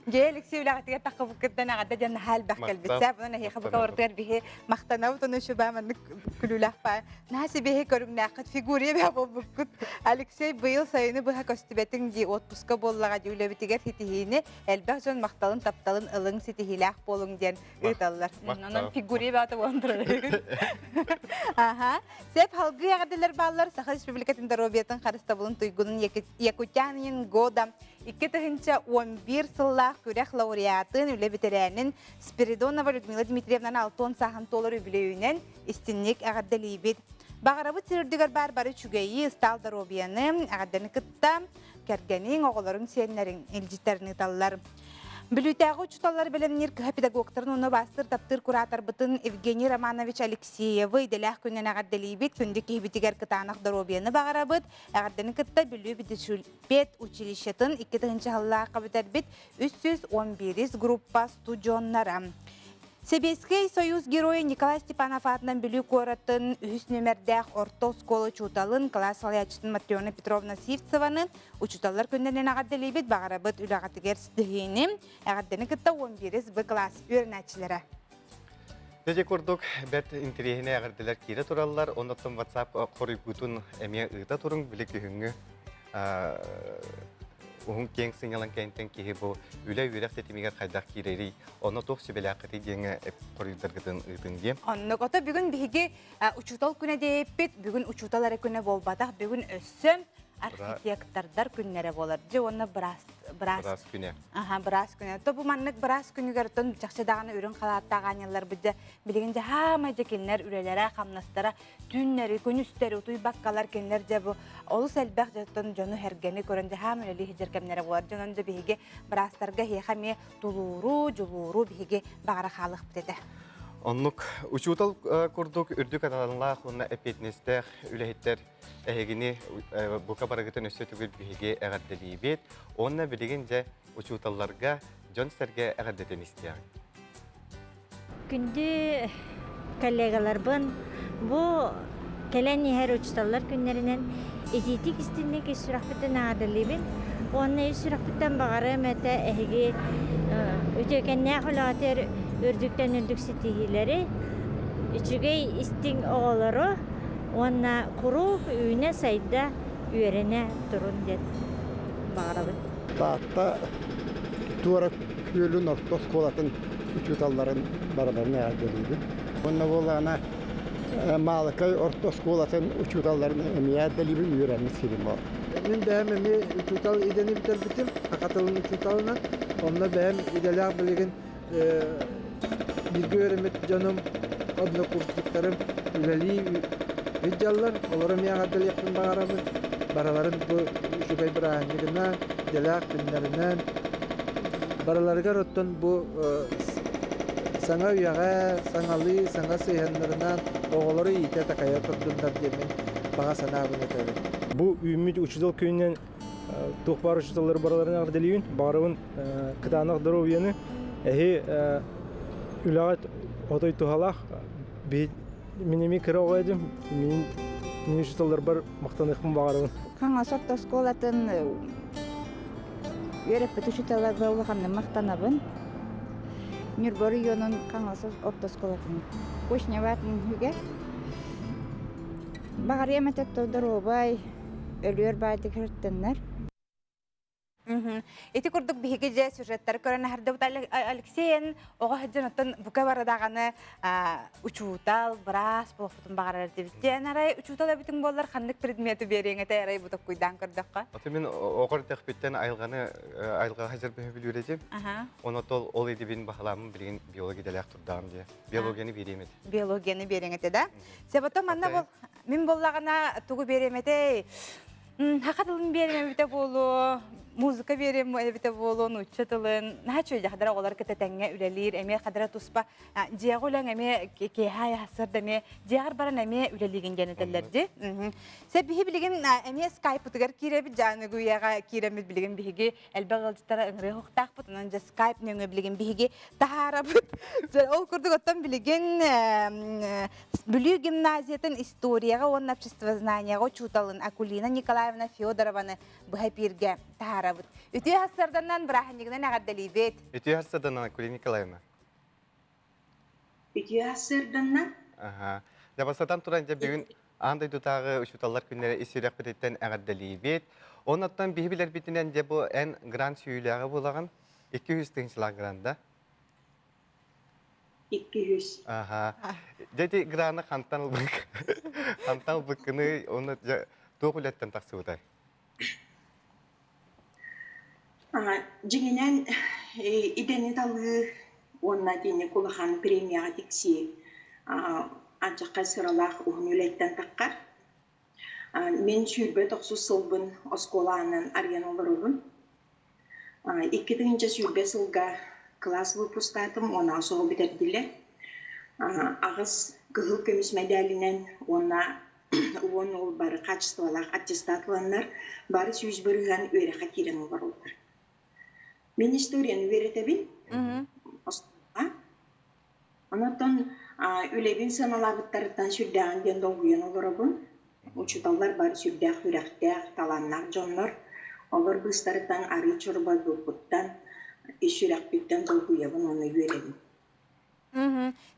Дьэ, Алексей үлэҕитигэр таххыбыккыттан эҕэрдэ диэн наһаа элбэх кэлбит. Сэ, бұнан эһиэхэ бука ортугар биһи махтанабыт, ону шуба маннык күлүүлээх баа. Наһаа сибиэһи көрүҥнээххит фигурия бää буолбуккут. Алексей быйыл сайыны быһа көстүбэтиҥ дии отпуска буоллаҕа дии үлэбитигэр ситиһиини элбэх дьон махталын тапталын ылыҥ ситиһиилээх буолуҥ диэн ыыталлар. Онон фигурия баата буолан турар. Аха. Сеп халгыы эҕэрдэлэр бааллар Саха Республикатын доруобуйатын харыстабылын туйгунун Якутянин года 2011 сыллаах күрэх лауреатын, үлэ бэтэрээнин Спиридонова Людмила Дмитриевнаны алтон сааһын туолар үбүлүөйүнэн истинник эҕэрдэлиибит. Баҕарабыт сир үрдүгэр баар бары үчүгэйи, ыстаал доруобуйаны, эҕэрдэни кытта кэргэниҥ, оҕолоруҥ, сиэннэриҥ илдьиттэрин ыыталлар. Бүлүүтээҕи учууталлар бэлэмниир кыһа педагогтарын уонна убаастыыр таптыыр кураторбытын Евгений Романович Алексеевы идэлээх күнүнэн эҕэрдэлиибит, күндү киһибитигэр кытаанах доруобуйаны баҕарабыт. Эҕэрдэни кытта Бүлүү педучилищетын 2000 сыллаахха бүтэрбит 311 группа студеннара. Сэбиэскэй Союз Геройа Николай Степанов аатынан Бүлүү куоратын үһүс нүөмэрдээх орто оскуола учууталын, кылаас салайааччытын Матрена Петровна Сивцеваны учууталлар күннэринэн эҕэрдэлиибит, баҕарабыт үлэҕитигэр ситиһиини, эҕэрдэни кытта 11 Б кылаас үөрэнээччилэрэ. Дьэ курдук бэрт интэриэһинэй эҕэрдэлэр киирэ тураллар. Оннуттан WhatsApp хоруйгутун эмиэ ыыта туруҥ. Били күһүҥҥү уһун киэҥ сынньалаҥ кэнниттэн киһи бу үлэ-үөрэх тэтимигэр хайдах киирэрий, онно туох сүбэлээххитий диэҥҥэ хоруйдаргытын ыытыҥ диэн. Оннук. Ото бүгүн биһиги учуутал күнэ диэппит, бүгүн учуутал эрэ күнэ буолбатах, бүгүн өссө архитектордар күннэрэ буолар. Дьэ уонна быраас быраас Быраас күнэ. Аха, быраас күнэ. То бу маннык быраас күнүгэр оттон чахчы даҕаны үрүҥ халааттаах аанньалларбыт дьэ билигин дьэ хаамай дьэ кинилэр үлэлэрэ, хамнастара түүннэри, күнүстэри утуйбаккалар кинилэр дьэ бу олус элбэх дьонтон дьону сэргэни көрөн дьэ хаам үлэлии сылдьар кэмнэрэ буолар. Дьонон дьэ биһиги быраастарга эһиэхэ эмиэ тулууру, дьулууру биһиги баҕара хаалыахпыт этэ. Оннук учуутал курдук үрдүк аналлаах уонна эппиэтинэстээх үлэһиттэр эһигини бука барыгытын өссө төгүл биһиги эҕэрдэлиибит уонна билигин дьэ учууталларга дьон-сэргэ эҕэрдэтин истиэҕиҥ. Күндү коллегаларбын, бу кэлэн иһэр учууталлар күннэринэн итиитик истинник ис сүрэхпиттэн эҕэрдэлиибин уонна ис сүрэхпиттэн баҕарыам этэ эһиги үтүөкэннээх үлэҕитигэр үрдүктэн үрдүк ситиһиилэри, үчүгэй истиҥ оҕолору уонна куруук үүнэ-сайда, үөрэнэ турун диэн баҕарабын. Таатта Туора Күөлүн орто оскуолатын учууталларын барыларын эҕэрдэлиибин. Уонна буоллаҕына Маалыкай орто оскуолатын учууталларын эмиэ эҕэрдэлиибин, үөрэммит сирим ол. Мин бэйэм эмиэ учуутал идэни бүтэрбитим, саха тылын учууталынан. Онно бэйэм идэлээх билигин бииргэ үөрэммит дьонум, однокурсниктарым үлэлии сылдьаллар. Олору эмиэ эҕэрдэлиэхпин баҕарабын. Барыларын бу үчүгэй бырааһынньыгынан, идэлээх күннэринэн. Барыларыгар оттон бу саҥа үйэҕэ, саҥалыы, саҥа сыһыаннарынан оҕолору иитэ-такайа турдуннар диэммин баҕа санаабын этэбин. Бу үүммүт учуутал күнүнэн туох баар учууталлары барыларын эҕэрдэлиибин. Баҕарабын кытаанах доруобуйаны, эһи үлэҕит отой туһалаах. Мин эмиэ кыра оҕо этим. Мин учууталларбар махтаныахпын баҕарабын. Хаҥас орто оскуолатын үөрэппит учууталларга улаханнык махтанабын. Ньурба оройуонун Хаҥас орто оскуолатын Кочневатын үһүгэр. Баҕарыам этэ доруобай, өлүөр баайдык сырыттыннар. Ити курдук биһиги дьэ сюжеттары көрөн аһардыбыт Алексей оҕо сылдьан оттон бука бары даҕаны учуутал, быраас буолуохпутун баҕарар этибит. Диэн арай учуутал эбитиҥ буоллар ханнык предмети биэриэҥ этэ арай бу токкуйдаан көрдөххө. Аты мин оҕор тэхпиттэн айылҕаны айылҕаҕа сылдьар бөһүбүлүүр этим. Онон ол идибин баһылааммын билигин биолог идэлээх турдаҕым дии. Биологияны биэриэм этэ. Биологияны биэриэҥ этэ да. Себото манна бол мин боллаҕына тугу биэриэм этэй? Саха тылын биэриэм эбитэ буолуо, музыка биэриэм эбитэ буолуо, нуучча тылын. Наһаа үчүгэй хадара оҕолор кытта тэҥҥэ үлэлиир, эмиэ хадара туспа дьиэҕэ үлэҥ эмиэ киэһэ сарсыарда эмиэ дьиэҕэр баран эмиэ үлэлиигин диэн этэллэр дии. Сөп биһи билигин эмиэ скайпытыгар киирэбит, дьааныгуйаҕа киирэммит билигин биһиги элбэх ыалдьыттара ыҥырыа уохтаахпыт, онон дьэ скайп нөҥүө билигин биһиги таһаарабыт. Ол курдук оттон билигин Бүлүү гимназиятын историяҕа уонна обществознанияҕа учууталын Акулина Николаевна Федорованы быһа эпииргэ таһаарабыт. Үтүө сарсыарданан бырааһынньыгынан эҕэрдэлиибит. Үтүө сарсыарданан Акулина Николаевна. Үтүө сарсыарданан. Аха. Дьэ бастатан туран дьэ бүгүн аан дойдутааҕы учууталлар күннэрэ ис сүрэхпититтэн эҕэрдэлиибит. Оннуттан биһи билэрбитинэн дьэ бу эн грант сүүйүүлээҕэ буолаҕын. 200 тыһыынчалаах гранда. 200. Аха. Дьэ ити граны хантан ылбык хантан ылбыккыный уонна дьэ туох үлэттэн тахсыбытай? Дьиҥинэн идэни талыы уонна итинник улахан премияҕа тиксии алдьархай сыралаах уһун үлэттэн таххар. Мин 29 сылбын оскуола аанынан арыйан олоробун. 2020 сылга кылаас выпустаатым, уонна суол бүтэрдилэр. Аҕыс кыһыл көмүс мэдээлинэн уонна 10 уол бары хаачыстыбалаах аттестат ыланнар, бары 100% үөрэххэ киирэн олороллор. Мин историяны үөрэтэбин. Онон үлэбин сыаналаабыттарыттан сүрдээҕин диэн долгуйан олоробун. Учууталлар бары сүрдээх үрэхтээх, талааннаах дьоннор. Олор быыстарыттан арыы чорбойбуппуттан, ис сүрэхпиттэн долгуйабын уонна үөрэбин.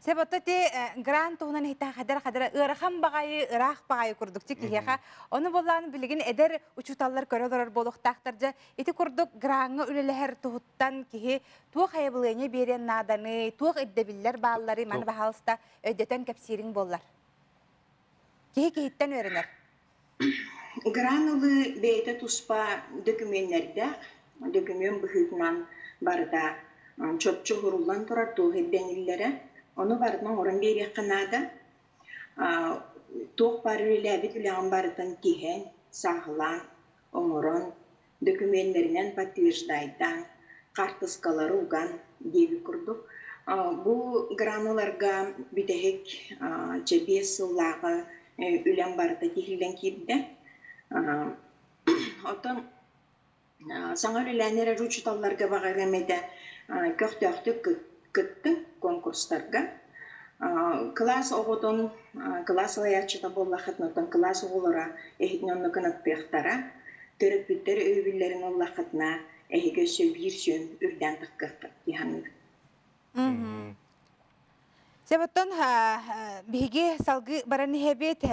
Сөп ото ти грант туһунан иһитэ хадара хадара ыарахан баҕайы, ыраах баҕайы курдук ти киһиэхэ. Ону боллаан билигин эдэр учууталлар көрө олорор буолуохтаахтар дьэ. Ити курдук граҥҥа үлэлэһэр туһуттан киһи туох айабылыанньа биэриэн нааданый, туох ирдэбиллэр баалларый, маны баһаалыста өйдөтөн кэпсиириҥ буоллар. Киһи киһиттэн үөрэнэр. Гран ылыы бэйэтэ туспа дөкүмүөннэрдээх, дөкүмүөн быһыытынан барыта чопчу уһуруллан турар туох ирдэниллэрэ. Ону барытын оҥорон биэриэххэ наада. Туох баар үлэлээбит үлэҕин барытын тиһэн, сааһылаан, оҥорон, дөкүмүөннэринэн подтверждайдаан, хаартыскалары уган диэбит курдук. Бу грануларга бүтэһик чэ 5 сыллааҕы үлэм барыта тиһиллэн киирдэ. Оттон саҥа үлэлээн эрэр учууталларга баҕарыам этэ көхтөөхтүк кыттыҥ конкурстарга. Кылаас оҕотун, кылаас салайааччыта буоллаххытына, оттон кылаас оҕолоро эһигини онно кынаттыахтара. Төрөппүттэр өйөбүллэрин ыллаххытына, эһиги өссө биир сүөн үрдээн таххыаххыт дии саныыбын. Сөп оттон биһиги салгыы баран иһэбит.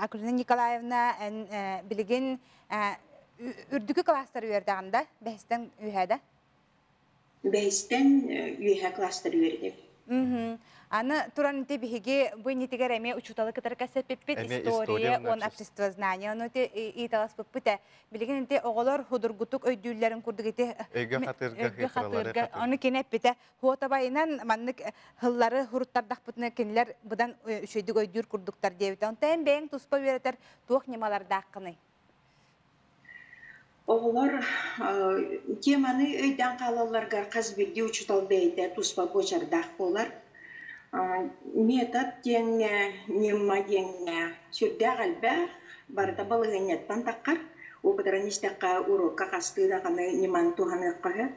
Акулина Николаевна эн билигин үрдүкү кылаастары үөрдэҕин да? Бэһистэн үөһээ да? Бэһистэн үөһээ кылаастары үөрэтэбин. Аны туран ити биһиги бу иннитигэр эмиэ учууталы кытары кэпсэппиппит история уонна обществознание ону ити ыйыталаспыппыт ээ. Билигин ити оҕолор худургутук өйдүүллэрин курдук ити өйгө хатыырга өйгө хатыырга ону кини эппитэ хуотабайынан маннык хыллары хуруттардахпытына кинилэр быдан үчүгэйдик өйдүүр курдуктар диэбитэ. Онтон эн бэйэҥ туспа үөрэтэр туох ньымалардааххыный? Оҕолор теманы өйдөөн хаалалларыгар хас биирдии учуутал бэйэтэ туспа буочардаах буолар. Метод диэҥҥэ, ньыма диэҥҥэ сүрдээх элбэх, барыта балаһыанньаттан таххар. Опытыран истэххэ, уруокка хастыы даҕаны ньыманы туһаныахха сөп.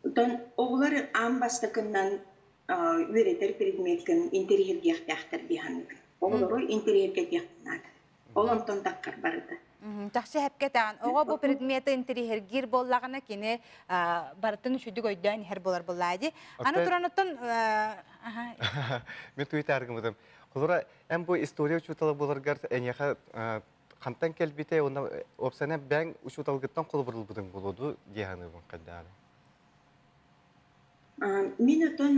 Оттон оҕолор аан бастакыннан үөрэтэр предметкин интэриэһиргиэхтээхтэр дии саныыбын. Оҕолору интэриэһиргэтиэххэ наада. Ол онтон таххар барыта. Чахчы хэпкэ этэҕин. Оҕо бу предмети интэриэһиргиир буоллаҕына кини барытын үчүгдүк өйдөөн иһэр буолар буоллаа дии. Аны туран оттон Мен туйтааргымытым. Холура, эн бу история учуутала буоларгар эйиэхэ хантан кэлбитэ уонна уопсайынан бэйэҥ учууталгыттан холобурулбутуҥ буолуо дуу дии саныыбын хайдаҕый? Мин отон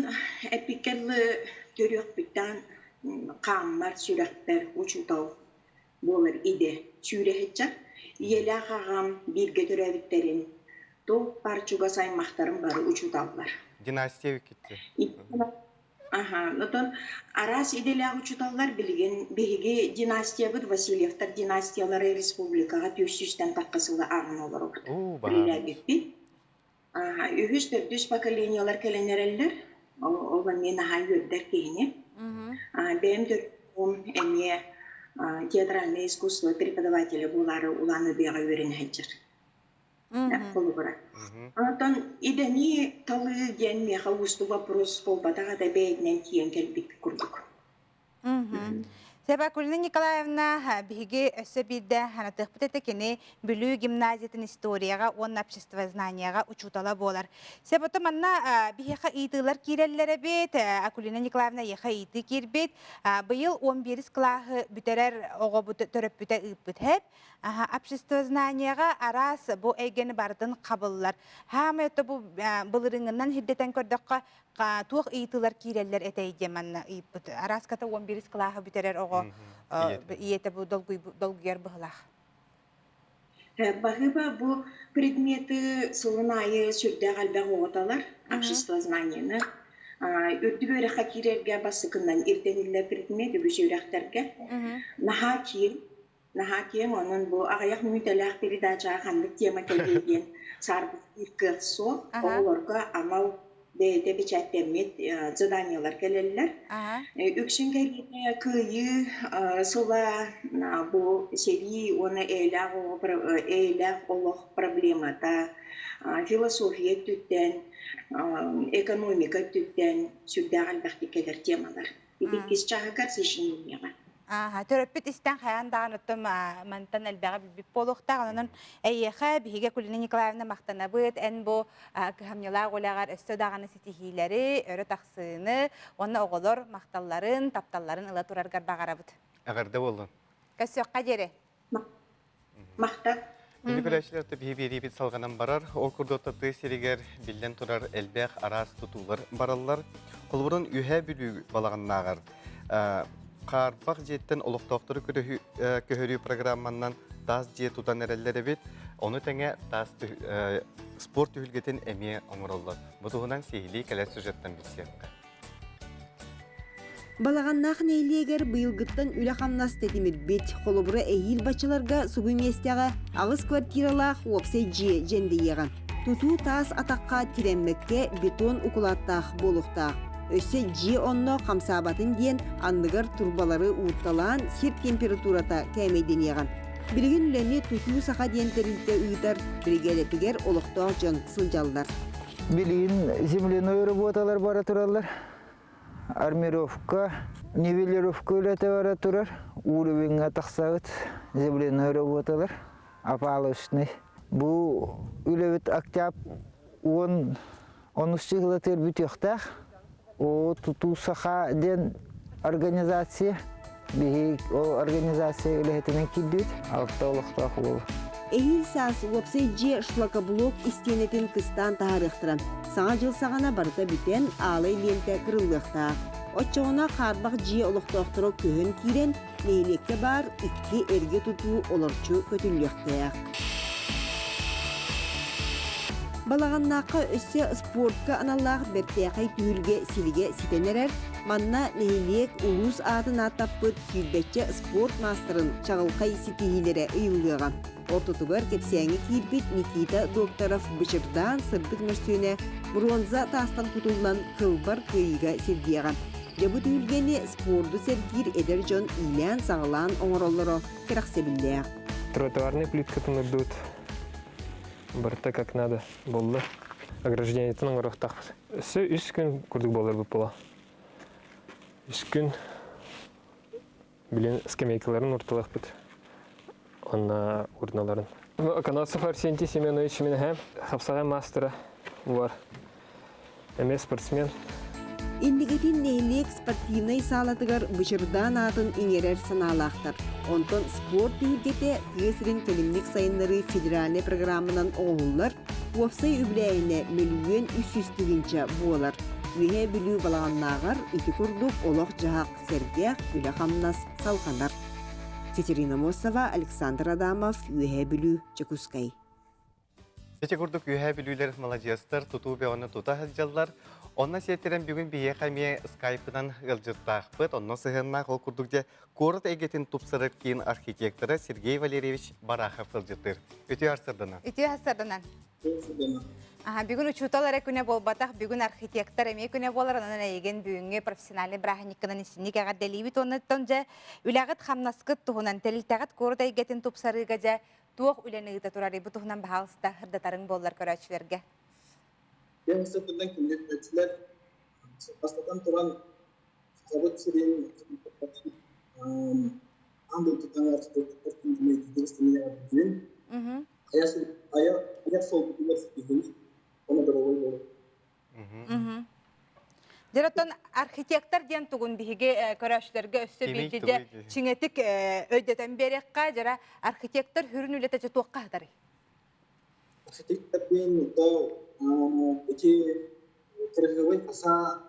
эпикэллы төрүөхпүттэн хааммар, сүрэхпэр учуутал буолар идэ сүүрэһиччэ. Ийэлээх аҕам бииргэ төрөөбүттэрин туох баар чугас аймахтарым бары учууталлар. Династия үккитти. Аха, отон араас идэлээх учууталлар билигин биһиги династиябыт Васильевтар династиялара республикаҕа 300-тэн тахха сылы ааҕан олоробут. Уу, баһаам. Үлэлээбиппит. Үһүс, төрдүс поколениелар кэлэн эрэллэр. Ол эмиэ наһаа үөрдэр киһини. Бэйэм төрүм эмиэ театральное искусство преподавателэ буолаары Улан-Удэҕэ үөрэнэ сылдьар. Холобура. Онтон идэни талыы диэн миэхэ уустук вопрос буолбатах этэ бэйэтинэн тиийэн кэлбит курдук. Себа Акулина Николаевна биһиги өссө биирдэ санатыахпыт этэ кини Бүлүү гимназиятын историяҕа уонна обществознанияҕа учуутала буолар. Себото манна биһиэхэ ыйытыылар киирэллэр эбит. Акулина Николаевна эйиэхэ ыйытыы киирбит. Быйыл 11 кылааһы бүтэрэр оҕобут төрөппүтэ ыыппыт хэп. Обществознанияҕа араас бу эйгэни барытын хабыллар. Хаамай ото бу былырыҥынан хирдэтэн көрдөххө туох ыйытыылар киирэллэр этэй диэн манна ыйыппыт. Арааската 11 кылааһы бүтэрэр оҕо ийэтэ бу долгуйар быһылаах. Баһыыба бу предметы сылын аайы сүрдээх элбэх оҕотолор обществознаниены үрдүк үөрэххэ киирэргэ бастакынан ирдэниллэр предмет үгүс үөрэхтэргэ наһаа киэҥ Наһаа киэҥ, онон бу аҕыйах мүнүүтэлээх передачаҕа ханнык тема кэлиэй диэн саарбахтыыр кыах суох. Оҕолорго анал бэйэтэ бэчээттэммит заданиелар кэлэллэр. Үксүн кэриэтэ кыайыы сыла бу сэрии уонна эйэлээх эйэлээх олох проблемата, философия өттүттэн, экономика өттүттэн сүрдээх элбэхтик кэлэр темалар. Ити иккис чааһыгар сочинениеҕа. Ааха, төрөппүт истэн хайаан даҕаны оттон мантан элбэҕи билбит буолуохтаах. Онон эйиэхэ биһиги Акулина Николаевна махтанабыт. Эн бу кыһамньылаах үлэҕэр өссө даҕаны ситиһиилэри, өрө тахсыыны уонна оҕолор махталларын, тапталларын ыла тураргар баҕарабыт. Эҕэрдэ буоллун. Көрсүөххэ диэри. Махтал. Күндү көрөөччүлэр биһи биэриибит салҕанан барар. Ол курдук тыа сиригэр биллэн турар элбэх араас тутуулар бараллар. Холобурун Үөһээ Бүлүү балаҕаннааҕар хаарбах дьиэттэн олохтоохтору көһөрүү программанан таас дьиэ тутан эрэллэр эбит. Ону тэҥэ таас спорт түһүлгэтин эмиэ оҥороллор. Бу туһунан сиһилии кэлэр сюжеттан билсиэххэ. Балаҕаннаах нэһилиэгэр быйылгыттан үлэ-хамнас тэтимирбит. Холобура, эһиил баччаларга субу миэстэҕэ аҕыс квартиралаах уопсай дьиэ дьэндэйиэҕэ. Тутуу таас атахха тирэммэккэ бетон укулааттаах буолуохтаах. Өссө дьиэ онно хамсаабатын диэн анныгар турбалары уурталаан сир температурата кээмэйдэниэҕэ. Билигин үлэни Тутуу Саха диэн тэрилтэ ыытар биригээдэтигэр олохтоох дьон сылдьаллар. Билигин земляной работалар бара тураллар. Армировка, нивелировка үлэтэ бара турар. Уровеньҥа тахсабыт земляной работалар, опалочный. Бу үлэбит октябрь уон онус чыһылатыгар бүтүөхтээх. О тутуу саха диэн организация Биһиги ол организация үлэһитинэн киирдибит. Алта олохтоох уол. Эһиил саас уопсай дьиэ шлакоблок истиэнэтин кыстаан таһаарыахтара. Саҥа дьыл саҕана барыта бүтэн, аалай лиэнтэ кырыллыахтаах. Оччоҕуна хаарбах дьиэ олохтоохторо көһөн киирэн, нэһилиэккэ баар икки эргэ тутуу олорчу көтүллүөхтээх. Балаҕаннаахха өссө спортка аналлаах бэртээхэй түһүлгэ силигэ ситэн эрэр. Манна нэһилиэк, улуус аатын ааттаппыт сүүрбэччэ спорт маастарын чаҕылхай ситиһиилэрэ ыйыллыаҕа. Ортотугар кэпсээҥҥэ киирбит Никита Докторов бычырдаан сырдык мөрсүөнэ бронза таастан кутуллан кылбар кыайыыга сирдиэҕэ. Дьэ бу түһүлгэни спорду сэргиир эдэр дьон иилээн-саҕалаан оҥороллоро кэрэхсэбиллээх. Тротуарный плиткатын урдубут. Барыта как надо буолла. Ограждениетын оҥоруохтаахпыт. Өссө үс күн курдук буолар буола. Үс күн билин скамейкаларын урталахпыт. Онна урналарын. Канадцев Арсентий Семенович минэһэм хапсаҕай маастара бар. Эмиэ спортсмен. Инникитин нэһилиэк спортивнай саалатыгар Бычырдаан аатын иҥэрэр санаалаахтар. Онтон спорт түһүлгэтэ тыа сирин кэлимник сайыннарыы федеральнай программанан оҥоһуллар, уопсай үбүлээһинэ 1 300 000 буолар. Үөһээ Бүлүү балаҕаннааҕар ити курдук олох-дьаһах сэргэх, үлэ-хамнас салҕанар. Катерина Мосова, Александр Адамов, Үөһээ Бүлүү, Дьокуускай. Ити курдук Үөһээ Бүлүүлэр маладьыастар тутуу бөҕөнү тута сылдьаллар. Онно сиэттэрэн бүгүн биһиэхэ эмиэ скайпынан ыалдьыттаахпыт. Онно сыһыаннаах ол курдук дьэ куорат эйгэтин тупсарар киин архитектора Сергей Валерьевич Барахов ыалдьыттыыр. Үтүө сарсыарданан. Үтүө сарсыарданан. Аха, бүгүн учуутал эрэ күнэ буолбатах, бүгүн архитектор эмиэ күнэ буолар, онон эйигин бүгүҥҥү профессиональный бырааһынньыккынан исинник эҕэрдэлиибит уонна дьэ үлэҕит хамнаскыт туһунан тэрилтэҕит куорат эйгэтин тупсарыыга дьэ туох үлэни ыыта турарый бу туһунан баһаалыста сырдатарыҥ буоллар көрөөччүлэргэ. Киэҥ сырдынан күндү көрөөччүлэр, бастатан туран Сахабыт сирин аан дойдутааҕы архитектор күнүн айар суолбутугар ситиһии уонна доруобай буолуу. Дьэ оттон архитектор диэн тугун биһиги көрөөччүлэргэ өссө биирдэ чиҥэтик өйдөтөн биэриэххэ, дьара архитектор сүрүн үлэтэ дьэ туохха сытарый? Архитектор диэн то ити кырасыабай фасад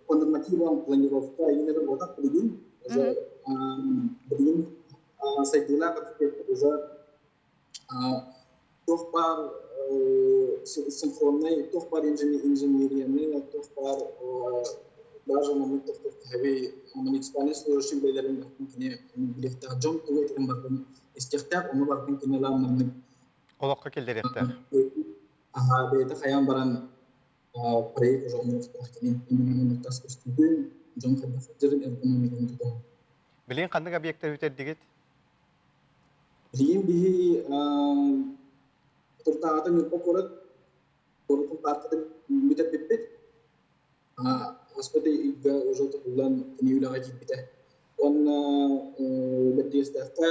по нормативам планировка именно работа билигин уже билигин сайдыылаах архитектор уже туох баар синхроннай туох баар инженерияны туох баар даже маннык тохтохтоһуй муниципальный служащий бэлэрин кини билиэхтээх дьон тугу этэрин барытын истиэхтээх ону барытын кини маннык олоххо киллэриэхтээх аха бэйэтэ хайаан баран проект уже оҥоруохтаах кини именно тас көстүүтүн дьон хайдах сылдьарын эргономиканы тутуһан Билигин ханнык объектар бүтэрдигит? Билигин биһи Туртааҕыта Ньурба куорат куоратын пааркатын бүтэрбиппит. Ааспыт ыйга уже тутуллан кини үлэҕэ киирбитэ. Уонна Бэрдиэстээххэ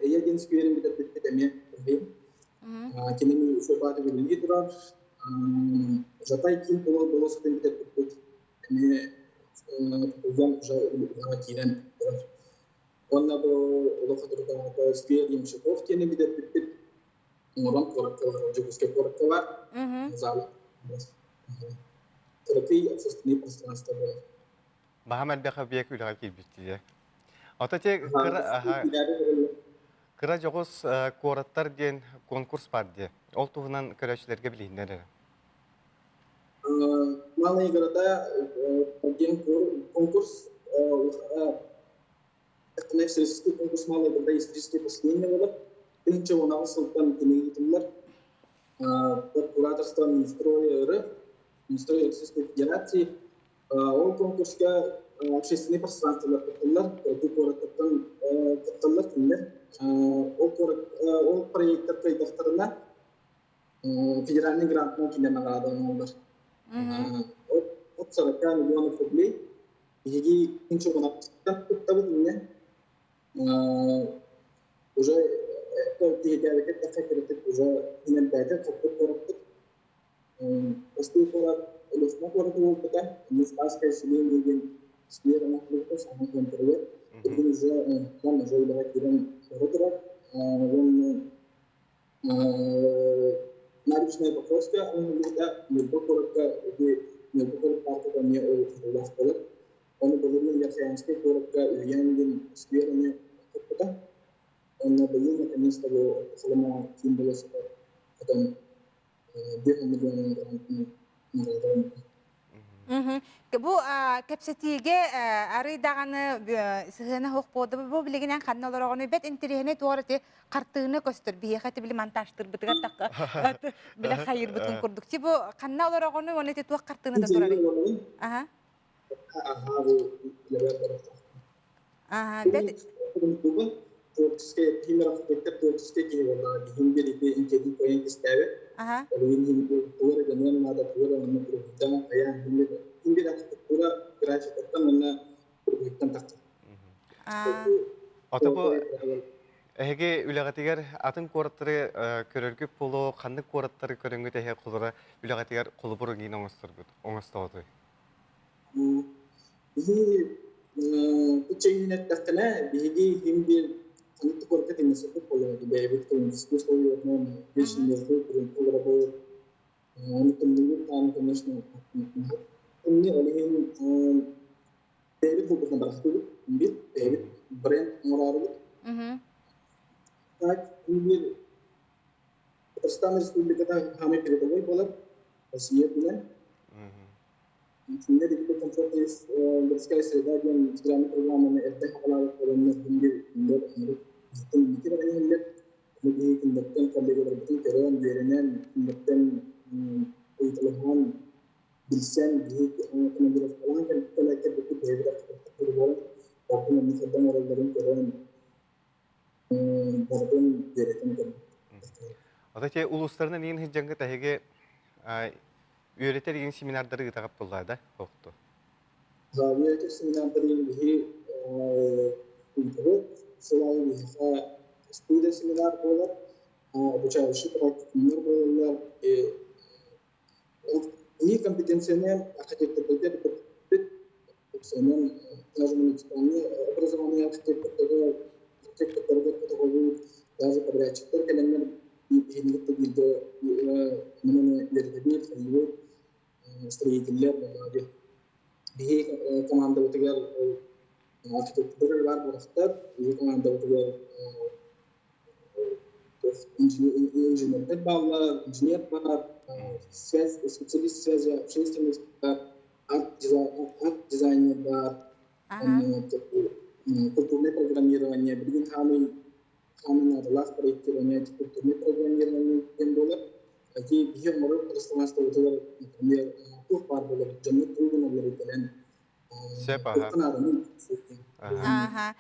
Эйэ диэн скверин бүтэрбиппит эмиэ. Кинини суопааты үлэлии турар. Жатай киин болуоссатын бүтэрбиппит эмиэ тутуллан уже үлэҕэ киирэн турар. Уонна бу олох соторутааҕыта сквер Ямщиков диэни бүтэрбиппит. Оҥорон куоракка бар, Дьокуускай куоракка бар. Зал. Кыракый общественный пространство буолар. Баһам элбэх объект үлэҕэ киирбит дии. Ото те кыра аха кыра дьоҕус куораттар диэн конкурс бар дии. Ол туһунан көрөөччүлэргэ билиһиннэр эрэ. Малые города диэн конкурс Всероссийский конкурс малые города исторические поселения буолар. 1016 сылтан кини ыытыллар. Под кураторством Минстроя РФ, Минстроя Российской Федерации. Ол конкурска общественный пространстволар кытталлар, бу куораттартан кытталлар кинилэр. Ол ол проекттар кыайдахтарына федеральный грантынан кинилэр наҕараадаланаллар. От 40 миллионов рублей. Биһиги 1016 кыттабыт иннэ. Уже киһитээбиккэ тэххэ киритик уже инэлбээтэ хоппут куораппыт. Бастыы куорат Өлүөхүмэ куората буолбута. Спасское селение диэн сквер оҥоһуллубута саҥа көнтөрүгэр. Билигин уже оҥоһуллан уже үлэҕэ киирэн бара турар. Уонна Набережная Покровская оҥоһуллубута. Ньурба куоракка ити Ньурба куорат паарката эмиэ олохтоох буолар. Ону былырыын Верхоянскай куоракка Үһүйээн диэн сквер эмиэ туппута. Онно быйыл наконец-то бу Халыма киин болуоссата хотон 5 миллионун грантын наҕараадаланна. Бу кэпсэтиигэ арый даҕаны сыһыана суох буолда. Бу билигинэн ханна олороҕуну бэт интэриэһинэй туох ити хартыына көстөр. Биһиэхэ ити били монтажтырбытыгар тахха билэ хайырбытын курдук. Ти бу ханна олороҕуну уонна ити туох хартыыната турарый? Аха. Аха бу Аха, бэт творческай ким архитектор творческай киһи буоллаҕа биһин бириби инкедин коен кистээбит. Билигин тугу эрэ гыныан наада, тугу эрэ онно уруһуйдаан хайаан ким бир архитектура графикаттан уонна уруһуйтан тахсар. Ото бу. Эһиги үлэҕитигэр атын куораттары көрөргүт буолуо, ханнык куораттары көрөҥҥүт эһиги холобура үлэҕитигэр холобур ыгыын оҥосторгут, оҥостоҕутуй? Биһиги бу чэйинэн эттэххинэ, биһиги иһин биир ханнык да куоракка тэҥнэспэппит буолуо, бэйэбит климатический условиятынан вечный олоробут, Ону тымныыбыт даҕаны, конечно, тымныы, ол иһин бэйэбит булбутунан барахтыыбыт, бит, бэйэбит бренд оҥороорубут. Так, биир Татарстан Республиката самый передовой буолар, Россия билэн. Кинилэр ити комфортная городская среда диэн федеральный программаны эрдэ саҕалаабыт буоланнар биир кинилэр инники баран иһэллэр. Биһиги кинилэртэн коллегаларбытын көрөн, үөрэнэн, кинилэртэн ыйыталаһан, билсэн, биһиги командировкалаан кэлбиппит бэйэбит архитектор буолан, барытын онно сылдьан оҥороллорун көрөн, барытын үөрэтэн көрбүт. Ото те улуустарынан иин сылдьаҥҥыт эһиги үөрэтэр иин семинардары ыытаҕыт буоллаа да хоохту? Үөрэтэр семинардары биһи ыытабыт. Сыл аайы биһиэхэ студия семинар буолар, обучающий практикумнар буолаллар. Биһи компетенцияны архитектордарга бит Онон даже муниципальный образование архитектордарга архитектордарга көтөҕөлүү даже подрядчиктар кэлэннэр биһигини кытта бииргэ маны үөрэтэбит, хайыыбыт, строителлэр биһи командабытыгар архитектордар баар буолахтар, биһи командабытыгар инженердэр бааллар, инженер баар, связь, специалист связи общественность баар, арт-дизайнер баар, культурное программирование, билигин хаамый хаамый наадалаах проектирование, культурное программирование диэн буолар. Ити биһи оҥорор пространствобытыгар, например, туох баар буолар, дьоннор тугу гыналлар кэлэн Сөп аха. Аха.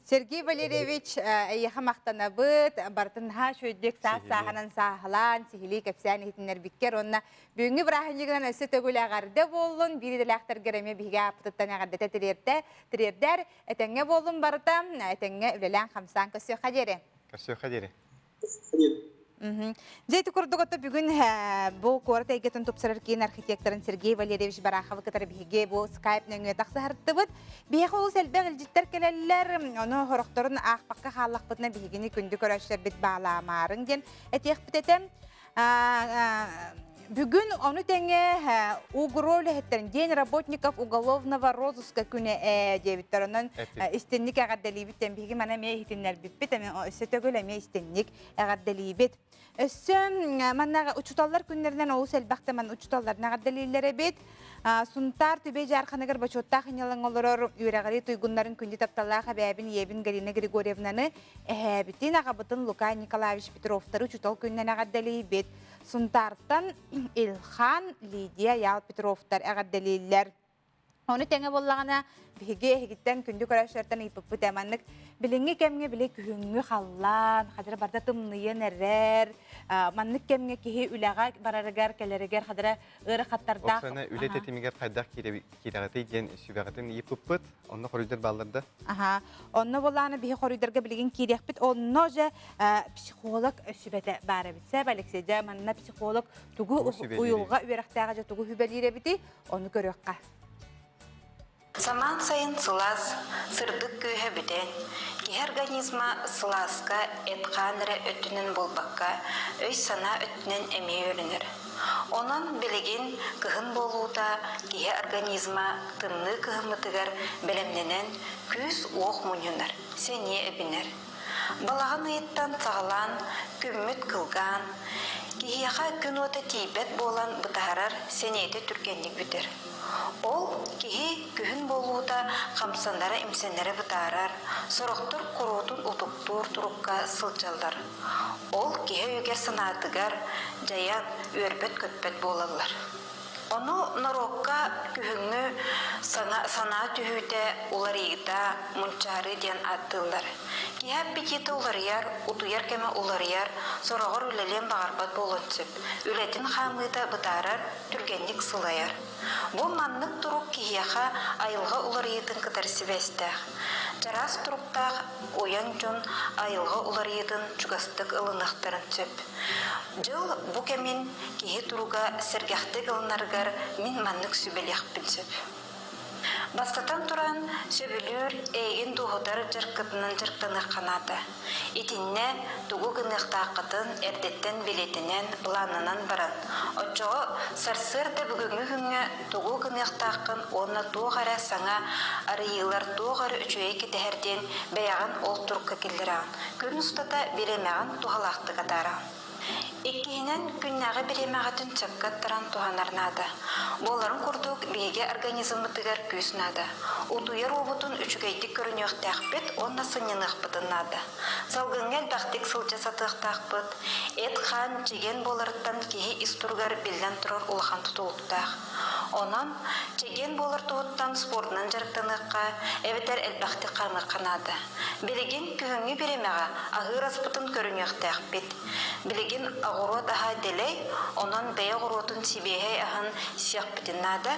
Сергей Валерьевич, эйиэхэ махтанабыт, барытын наһаа үчүгэйдик саас сааһынан сааһылаан, сиһилии кэпсээн иһитиннэрбиккэр уонна бүгүҥҥү бырааһынньыгынан өссө төгүл эҕэрдэ буоллун, биир идэлээхтэргэр эмиэ биһиги ааппытыттан эҕэрдэтэ тириэрдэ, тириэрдээр, этэҥҥэ буоллун барыта, этэҥҥэ үлэлээн-хамсаан көрсүөххэ диэри. Көрсүөххэ диэри. Дьэ ити курдук ото бүгүн бу куорат эйгэтин тупсарар киин архитекторын Сергей Валерьевич Бараховы кытары биһиги бу скайп нөҥүө тахсыһартыбыт. Биһиэхэ олус элбэх илдьиттэр кэлэллэр, ону хорохторун аахпакка хааллахпытына биһигини күндү көрөөччүлэрбит баалаамаарыҥ диэн этиэхпит этэ. Бүгүн ону тэҥэ УГРО үлэһиттэрин День работников уголовного розыска күнэ ээ диэбиттэр. Онон истинник эҕэрдэлиибит диэн биһиги маны эмиэ иһитиннэрбиппит, өссө төгүл эмиэ истинник эҕэрдэлиибит. Өссө манна учууталлар күннэринэн олус элбэхтэ ман учууталларын эҕэрдэлииллэр эбит. Сунтаар Түбэй Дьаарханыгар бочуоттаах инньалаҥ олорор үөрэҕирии туйгуннарын күндү тапталлаах эбээбин ийэбин Галина Григорьевнаны эһээбитин, аҕабытын Лука Николаевич Петровтары учуутал күнүнэн эҕэрдэлиибит. Сунтаартан Илхан, Лидия, Ял Петровтар эҕэрдэлииллэр. Ону тэҥэ буоллаҕына, биһиги эһигиттэн күндү көрөөччүлэртэн ыйыппыппыт ээ маннык билиҥҥи кэмҥэ били күһүҥҥү халлаан, хадара барда тымныйан эрэр, маннык кэмҥэ киһи үлэҕэ барарыгар, кэлэригэр хадара ыарахаттардаах. Оксана үлэ тэтимигэр хайдах киирэҕитий диэн сүбэҕитин ыйыппыппыт. Онно хоруйдар бааллар да? Аха. Онно буоллаҕына биһи хоруйдарга билигин киириэхпит. Онно же психолог сүбэтэ баар эбит. Сэп Алексей, дьэ манна психолог тугу уйулҕа үөрэхтээҕэ дьэ тугу сүбэлиир эбитий? Ону көрүөххэ. Самаан сайын сылаас, сырдык күүһэ бүтэн, киһи организма сылааска эт-хаан эрэ өттүнэн буолбакка, өй-санаа өттүнэн эмиэ үөрэнэр. Онон билигин кыһын буолуута киһи организма тымныы кыһыммытыгар бэлэмнэнэн күүс-уох мунньунар, сэниэ эбинэр. Балаҕан ыйыттан саҕалаан күммүт кылгаан, киһиэхэ күн уота тиийбэт буолан бытаарар, сэниэтэ түргэнник бүтэр. Ол киһи күһүн буолуута хамсанара-имсэнэрэ бытаарар, сорохтор куруутун утуктуур турукка сылдьаллар. Ол киһи өйүгэр-санаатыгар дьайан, үөрбэт-көппөт буолаллар. Ону норуокка күһүҥҥү санаа түһүүтэ уларыйыыта мунчаарыы диэн ааттыыллар. Киһи аппетита уларыйар, утуйар кэмэ уларыйар, сороҕор үлэлиэн баҕарбат буолуон сөп. Үлэтин хаамыыта бытаарар, түргэнник сылайар. Бу маннык турук киһиэхэ айылҕа уларыйыытын кытары сибээстээх. Чараас туруктаах уйан дьон айылҕа уларыйыытын чугастык ылыныахтарын сөп. Дьыл бу кэмин киһи туруга сэргэхтик ылынарыгар мин маннык сүбэлиэхпин сөп. Бастатан туран, сөбүлүүр, эйигин дуоһутар дьарыккытынан дьарыктаныахха наада. Итиннэ тугу гыныахтааххытын эрдэттэн билиэтинэн, былааннанан баран, оччоҕо сарсыарда бүгүҥҥү күҥҥэ тугу гыныахтааххын уонна туох эрэ саҥа арыйыылар, туох эрэ үчүгэй кэтэһэр диэн бэйэҕин ол турукка киллэрэҕин. Күн устата бириэмэҕин туһалаахтык атаараҕын. Иккиһинэн, күннээҕи бириэмэҕитин сөпкө аттаран туһанар наада. Буоларын курдук, биһиги организммытыгар күүс наада. Утуйар уубутун үчүгэйдик көрүнүөхтээхпит уонна сынньаныахпытын наада. Салгыҥҥа элбэхтик сылдьа сатыахтаахпыт. Эт-хаан чэгиэн буоларыттан киһи ис туругар биллэн турар улахан тутулуктаах. Онон чэгиэн буолар туһуттан спордунан дьарыктаныахха эбэтэр элбэхтик хаамыахха наада. Билигин күһүҥҥү бириэмэҕэ аһыыр аспытын көрүнүөхтээхпит. Билигин оҕуруот аһа дэлэй, онон бэйэ оҕуруотун сибиэһэй аһын сиэхпитин наада.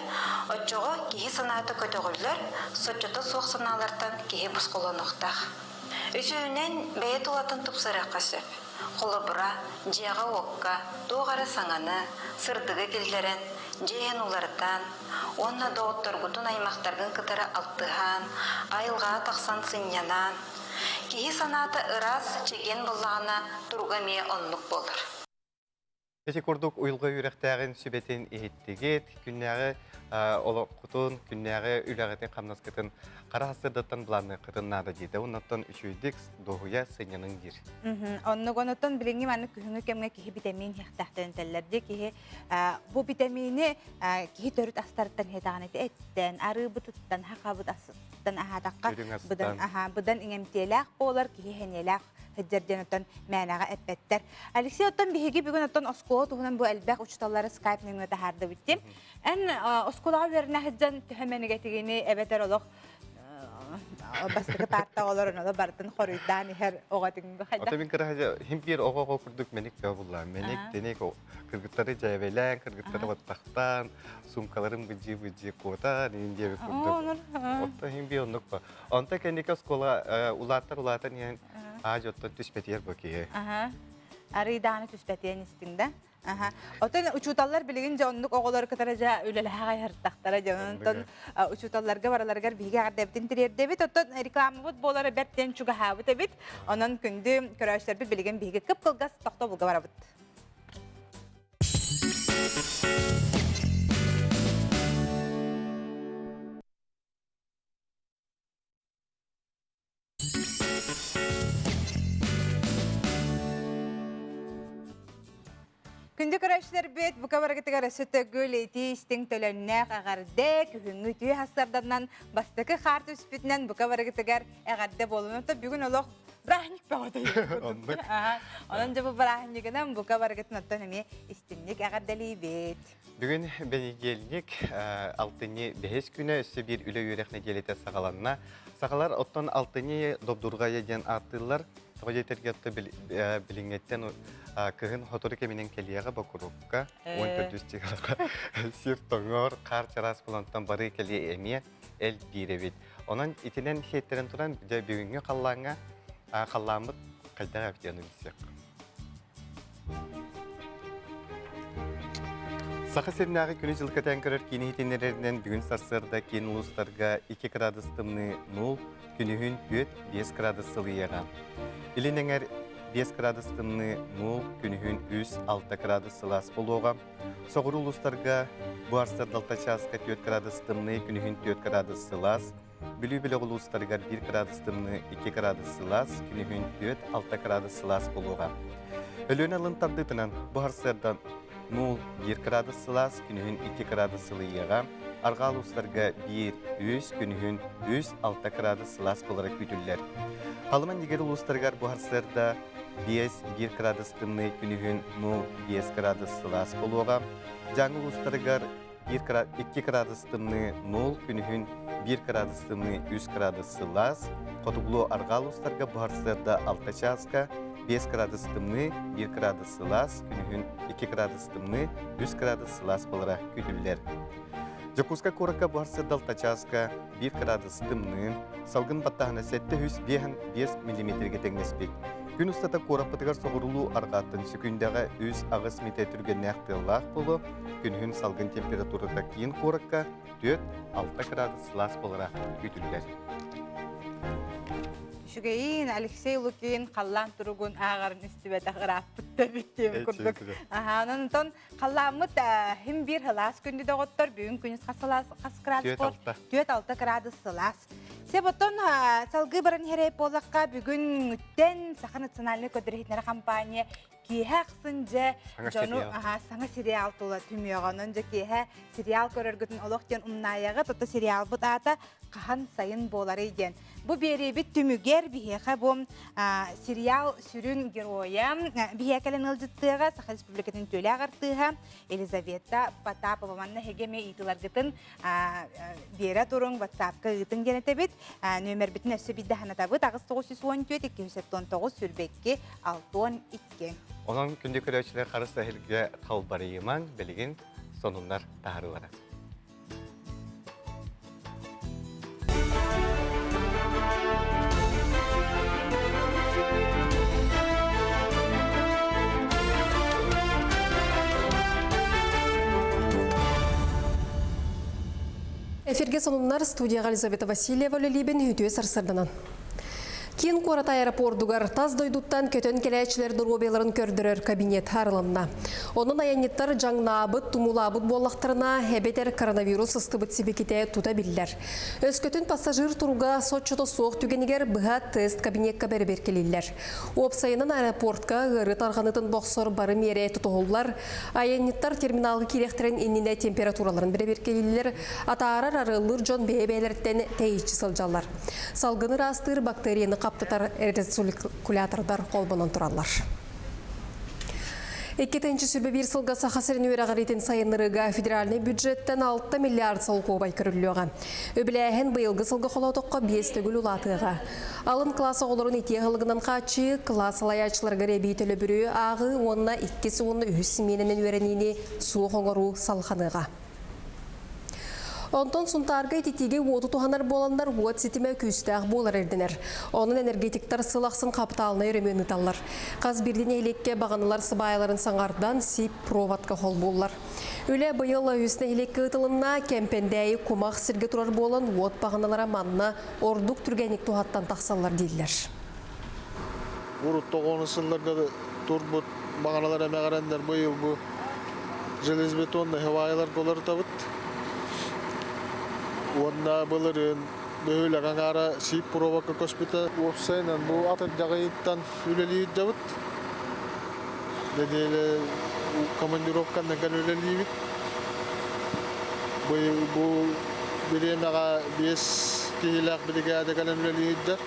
Оччоҕо киһи санаата көтөҕүллэр, соччото суох санаалартан киһи босхолонуохтаах. Үсүһүнэн, бэйэ тулатын тупсарыахха сөп. Холобура, дьиэҕэ-уокка туох эрэ саҥаны, сырдыгы киллэрэн, дьиэ иһин уларытан уонна доҕотторгутун, аймахтаргын кытары алтыһан, айылҕаҕа тахсан сынньанан, киһи санаата ыраас, чэгиэн буоллаҕына, туруга эмиэ оннук буолар. Ити курдук уйулҕа үөрэхтээҕин сүбэтин иһиттигит, күннээҕи олоххутун, күннээҕи үлэҕитин-хамнаскытын хара сырдаттан былаанныаххытын наада диэтэ. Оннуттан үчүгэйдик дуоһуйа сынньаныҥ диир. Оннук онуттан билиҥҥи маннык күһүҥҥү кэмҥэ киһи битэмиин иһиэхтээхтэрин этэллэр дии. Киһи бу битэмиини киһи төрүт астарыттан иһэтэҕин эти эттэн, арыыбытыттан, хахабыт астан аһаатахха быдан быдан иҥэмтиэлээх буолар, киһи сэниэлээх сылдьар диэн оттон мээнэҕэ эппэттэр. Алексей, оттон биһиги бүгүн оттон оскуола туһунан бу элбэх учууталлары скайп нөҥүө таһаардыбыт дии. Эн оскуолаҕа үөрэнэ сылдьан төһө мэнигэтигини эбэтэр олох бастакы паарта оҕолорун оло барытын хоруйдаан иһэр оҕо тиҥ хайдах? Ото мин кыра хим биир оҕо-оҕо курдук мэник бөҕө буллаам. Мэник, тиник кыргыттары дьээбэлээн, кыргыттары баттахтаан, суумкаларын быдьыы-быдьыы куотан, иин диэбит курдук. Отто хим биир оннук ба. Онто кэнники оскуола улааттар улаатан иһэн аа дьоттон түспэтиэр бу киһи. Арыйдааны түспэтиэн истиҥ да? Аха. Оттон учууталлар билигин дьэ оннук оҕолору кытары дьэ үлэлэһэ хайһартахтара дьэ онтон учууталларга бараларыгар биһиги эҕэрдэбитин тириэрдэбит. Оттон рекламабыт буолара бэрт диэн чугаһаабыт эбит. Онон күндү көрөөччүлэрбит билигин биһиги кып-кылгас тохтобулга барабыт. Күндү көрөөччүлэрбит, бука барыгытыгар өссө төгүл итии истиҥ төлөннөөх эҕэрдэ, күһүҥҥү үтүө хастарданан бастакы хаар түспүтүнэн бука барыгытыгар эҕэрдэ буолун. Онтон бүгүн олох бырааһынньык бөҕөтө. Оннук. Онон дьэ бу бырааһынньыгынан бука барыгытын оттон эмиэ истиҥник эҕэрдэлиибит. Бүгүн бэнидиэлинньик алтынньы бэһис күнэ өссө биир үлэ-үөрэх нэдиэлэтэ саҕаланна. Сахалар оттон алтынньы добдурҕайа диэн ааттыыллар. Тоҕо диэтэргэ билиҥҥэттэн кыһын сотору кэминэн кэлиэҕэ Бокуруопка, 14 чыгалаҕа сир тоҥор, хаар чараас булантан бары кэлиэ эмиэ элбиир эбит. Онон итинэн сиэттэрэн туран, дьэ бүгүҥҥү халлааҥҥа халлааммыт хайдах эбит диэн билсиэх. Саха сиринээҕи күнү-дьыл кэтээн көрөр киин иһитиннэрэринэн бүгүн сарсыарда киин улуустарга 2 кыраадыс тымныы нуул, күнүһүн 4-5 кыраадыс сылыйыаҕа. Илин эҥэр 5 кыраадыс тымныы нуул, күнүһүн 3-6 кыраадыс сылаас буолуоҕа. Соҕуруу улуустарга бу арсыарда 6 чааска 4 кыраадыс тымныы, күнүһүн 4 кыраадыс сылаас, Бүлүү бөлөх улуустарыгар 1 кыраадыс тымныы, 2 кыраадыс сылаас, күнүһүн 4-6 кыраадыс сылаас буолуоҕа. Өлүөнэ алын тардыытынан бу сарсыарда 0-1 кыраадыс сылаас, күнүһүн 2 кыраадыс сылыйыаҕа. Арҕаа улуустарга 1-3, күнүһүн 3-6 кыраадыс сылаас буолара күүтүллэр. Халыма Нигер улуустарыгар бу сарсыарда 5-1 кыраадыс тымныы, күнүһүн 0-5 кыраадыс сылаас буолуоҕа. Дьааҥы улуустарыгар 2 кыраадыс тымныы 0, күнүһүн 1 кыраадыс тымныы 3 кыраадыс сылаас, хотугулуу-арҕаа улуустарга буһар сыарда 6 чааска 5 кыраадыс тымныы 1 кыраадыс сылаас, күнүһүн 2 кыраадыс тымныы 3 кыраадыс сылаас буолара күүтүллэр. Дьокуускай куоракка буһар сырдалта чааска 1 кыраадыс тымныы, салгын баттааһына 705 миллиметргэ тэҥнэспит. Күн устата куораппытыгар соҕурулуу арҕааттан сөкүүндэҕэ 3-8 миэтэ түргэннээх тыаллаах буолуо, күнүһүн салгын температурата киин куоракка 4-6 кыраадыс сылаас буолара күүтүллэр. Үчүгэйин Алексей Лукин халлаан туругун ааҕарын истибэтэх ырааппыт да эбит диэн курдук. Аха, онон онтон халлааммыт хим биир сылаас күндү доҕоттор бүгүн күнүс хас сылаас хас градус бол? 4-6 градус сылаас. Сеп оттон салгыы баран иһэрэй буоллахха бүгүн Саха национальнай көрдөрүһүтнэрэ компания киэһэ ахсын дьэ дьону саҥа сериал тула түмүөҕэ. Онон дьэ киэһэ сериал көрөргүтүн олох диэн умнаайаҕыт. Ото сериалбыт аата хаһан сайын буоларый диэн. Бу биэриибит түмүгэр биһиэхэ бу сериал сүрүн геройа биһиэхэ кэлэн ыалдьыттыаҕа Саха Республикатын үтүөлээх артыыһа Елизавета Потапова. Манна эһиги эмиэ ыйытыыларгытын биэрэ туруҥ, WhatsApp-ка ыытыҥ диэн этэбит. Нүөмэрбитин өссө биирдэ санатабыт. 8 914 279 22 62. Онон күндү көрөөччүлэр харыс эһилгэ халбарыйымаҥ, билигин сонуннар таһаарыылара. Эфиргэ сонуннар студияҕа Елизавета Васильева үлэлиибин үтүө сарсыарданан. Киин куорат аэропордугар тас дойдуттан көтөн кэлээччилэр доруобуйаларын көрдөрөр кабинет арылынна. Онон айанньыттар дьаҥнаабыт, тумуулаабыт буоллахтарына, эбэтэр коронавирус сыстыбыт сибикитэ тута биллэр. Өскөтүн пассажир туруга соччото суох түгэнигэр быһа тест кабинекка бэрэбиэркэлииллэр. Уопсайынан аэропортка ыарыы тарҕаныытын бохсор бары миэрэ тутуһуллар. Айанньыттар терминалга киириэхтэрин иннинэ температураларын бэрэбиэркэлииллэр, атаарар арыаллыыр дьон бэйэ-бэйэлэриттэн тэйиччи сылдьаллар. Салгыны ыраастыыр бактерияны хаптатар рециркулятордар холбонон тураллар. 2-1 сылга Саха сирин үөрэҕириитин сайыннарыыга федеральнай бюджеттэн 6 миллиард солкуобай көрүллүөҕэ. Үбүлээһин быйылгы сылга холоотоххо 5 төгүл улаатыаҕа. Алын кылаас оҕолорун итии аһылыгынан хааччыйыы, кылаас салайааччыларыгар эбии төлөбүрү ааҕыы уонна иккис уонна үһүс симиэнэнэн үөрэниини суох оҥоруу салҕаныаҕа. Онтон Сунтаарга ититиигэ уоту туһанар буоланнар уот ситимэ күүстээх буолар ирдэнэр. Онон энергетиктар сыл ахсын хапытаалынай өрөмүөн ыыталлар. Хас биирдии нэһилиэккэ баҕаналар сыбаайаларын саҥардан сип проводка холбууллар. Үлэ быйыл үс нэһилиэккэ ыытылынна. Кэмпэндээйи кумах сиргэ турар буолан уот баҕаналара манна ордук түргэнник туһаттан тахсаллар дииллэр. Урут тоҕону сылларга турбут баҕаналар эмэҕирэннэр быйыл бу железобетонный хавайыларга олорутабыт. Уонна былырыын бөһүөлэк аҥаара сиип проводка көспүтэ. Уопсайынан бу атырдьах ыйыттан үлэлиирдэбит. Нэдиэлэ командировканан кэлэн үлэлиибит. Быйыл бу бириэмэҕэ биэс киһилээх биригээдэ кэлэн үлэлиирдэр.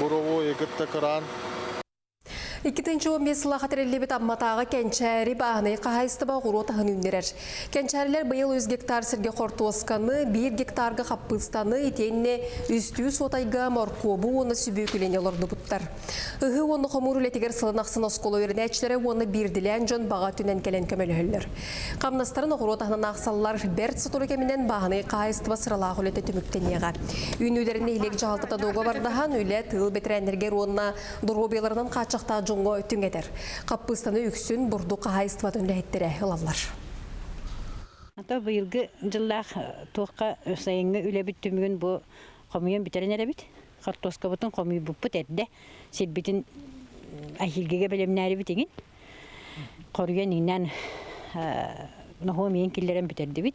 Буровойу кытта кыраан 2015 сыллаахха тэриллибит Амматааҕы Кэнчээри бааһынай хаһаайыстыба оҕуруот аһын үүннэрэр. Кэнчээрилэр быйыл 3 гектар сиргэ хортуосканы, 1 гектарга хаппыыстаны, итиэннэ үстүү суотайга моркуобу уонна сүбүөкүлэни олордубуттар. Ыһыы уонна хомуур үлэтигэр сылын ахсын оскуола үөрэнээччилэрэ уонна биирдилээн дьон баҕа өттүнэн кэлэн көмөлөһөллөр. Хамнастарын оҕуруот аһынан аахсаллар, бэрт сотору кэминэн бааһынай хаһаайыстыба сыралаах үлэтэ түмүктэниэҕэ. Үүнүүлэрин нэһилиэк дьаһалтата дуогабардаһан, үлэ тыыл бэтэрээннэригэр уонна доруобуйаларынан хааччахтаах дьоҥҥо түҥэтэр. Хаппыыстаны үксүн бурдук хаһаайыстыбатын үлэһиттэрэ ылаллар. Ата быйылгы дьыллаах туохха сайыҥҥы үлэбит түмүгүн бу хомуйан бүтэрэн эрэбит. Хортуоскабытын хомуйбуппут эрдэ. Сирбитин эһиилгигэ бэлэмнээрибит иҥин. Хоруйан иҥнэн ноһуом иин киллэрэн бүтэрдибит.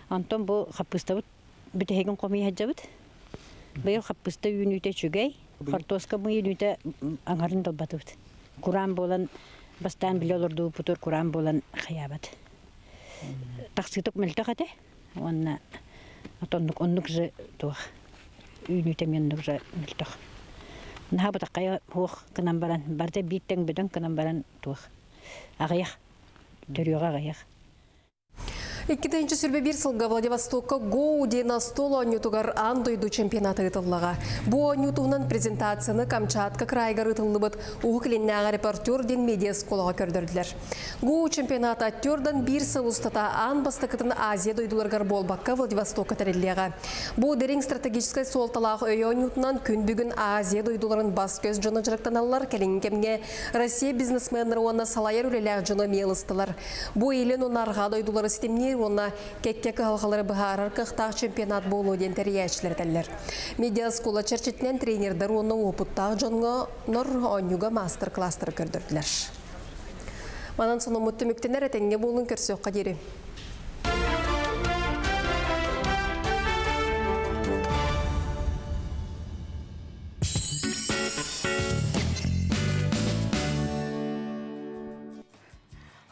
Онтон бу хаппыыстабыт бүтэһигин хомуйа сылдьабыт. Быйыл хаппыыста үүнүүтэ үчүгэй. Хортуоска үүнүүтэ аҥарын далбатыбыт. Кураан буолан бастаан билэ олордубуппутугар кураан буолан хайаабат. Тахсыытык мөлтөх этэ. Уонна оннук оннук же туох үүнүүтэ эмиэ оннук же мөлтөх. Наһаа бытаххайа суох гынан баран, барыта биир тэҥ бөдөҥ гынан баран туох аҕыйах, төрүөҕэ аҕыйах. 2021 сылга Владивостокка Гоу диэн остуол оонньуутугар аан дойду чемпионата ыытыллаҕа. Бу оонньуу туһунан презентацияны Камчатка крайыгар ыытыллыбыт Уһук Илиннээҕи репортер диэн медиа-оскуолаҕа көрдөрдүлэр. Гоу чемпионата төрдөн биир сыл устата аан бастакытын Азия дойдуларыгар буолбакка Владивостокка тэриллиэҕэ. Бу дириҥ стратегическай суолталаах өй оонньуутунан күн бүгүн Азия дойдуларын бас-көс дьоно дьарыктаналлар, кэлиҥҥи кэмҥэ Россия бизнесменнэрэ уонна салайар үлэлээх дьоно эмиэ ылыстылар. Бу илин уонна арҕаа дойдулары ситимниир уонна кэккэ кыһалҕалары быһаарар кыахтаах чемпионат буолуо диэн тэрийээччилэр этэллэр. Медиаоскуола чэрчитинэн тренердэр уонна уопуттаах дьоҥҥо нор оонньууга маастар-кылаастары көрдөрдүлэр. Манан сонуммут түмүктэнэр этэҥҥэ буолун көрсүөххэ диэри.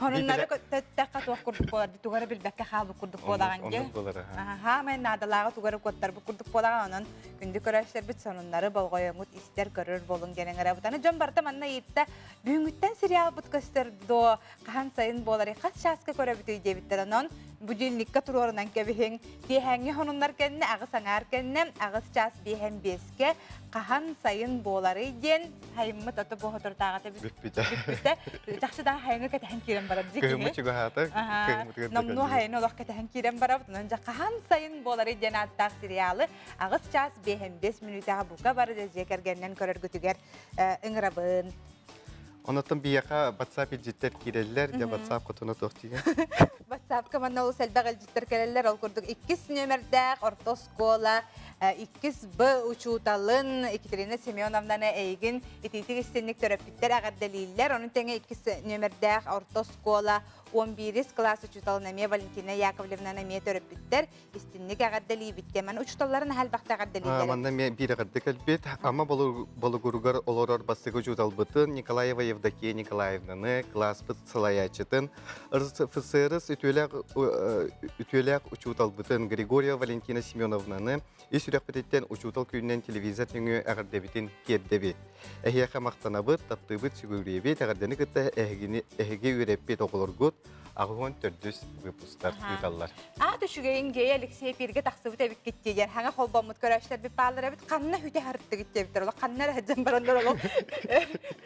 Хоруннары көттөххө туох курдук буолар тугары билбэккэ хаалбыт курдук буолаҕын дии. Аһаа, наадалааҕы тугары куоттарбыт курдук буолаҕын онон күндү көрөөччүлэрбит сонуннары болҕойоҥут истэр көрөр буолуҥ диэн ыҥырабыт. Аны дьон барыта манна ыйытта бүгүҥҥүттэн сериалбыт көстөр дуо хаһан сайын буоларый хас чааска көрөбүтүй диэбиттэр онон будильникка туруорунан кэбиһиҥ киэһээҥҥи сонуннар кэннэ аҕыс аҥаар кэннэ аҕыс чаас биэһэн биэскэ хаһан сайын буоларый диэн хайыммыт ото бу соторутааҕыта бүппүтэ. Бүппүтэ. Чахчы да хайыҥы кэтэһэн киирэн барар дии Кыһыммыт чугаһаата. Номнуо хайыны олох кэтэһэн киирэн барабыт. Онон дьэ хаһан сайын буоларый диэн ааттаах сериалы аҕыс чаас биэһэн биэс мүнүүтэҕэ бука бары да дьиэ кэргэнинэн көрөргүтүгэр ыҥырабын. Онотон биһиэхэ WhatsApp илдьиттэр киирэллэр, дьэ WhatsApp хотуна туох тиийэн. WhatsApp-ка манна олус элбэх илдьиттэр кэлэллэр. Ол курдук иккис нүөмэрдээх орто оскуола иккис Б учууталын Екатерина Семеновнаны эйигин итиитик истинник төрөппүттэр эҕэрдэлииллэр. Ону тэҥэ иккис нүөмэрдээх орто оскуола 11 кылаас учууталын эмиэ Валентина Яковлевнаны эмиэ төрөппүттэр истинник эҕэрдэлиибит диэн учууталларын наһаа элбэхтэ эҕэрдэлииллэр. Манна эмиэ биир эҕэрдэ кэлбит. Амма Болугуругар олорор бастакы учууталбытын Николаева Евдокия Николаевнаны, кылааспыт салайааччытын, РСФСР үтүөлээх учууталбытын Григорьева Валентина Семеновнаны ис сүрэхпититтэн учуутал күнүнэн телевизор нөҥүө эҕэрдэбитин тиэрдэбит. Эһиэхэ махтанабыт, таптыыбыт, сүгүрүйэбит, эҕэрдэни кытта эһигини эһиги үөрэппит оҕолоргут 84 выпустар ыыталлар. Аат үчүгэйиҥ дьиэ Алексей эпииргэ тахсыбыт эбиккит диэн хаҥа холбоммут көрөөччүлэрбит бааллар эбит ханна хүтэ харыттыгыт диэбиттэр олох ханна эрэ сылдьан бараннар олох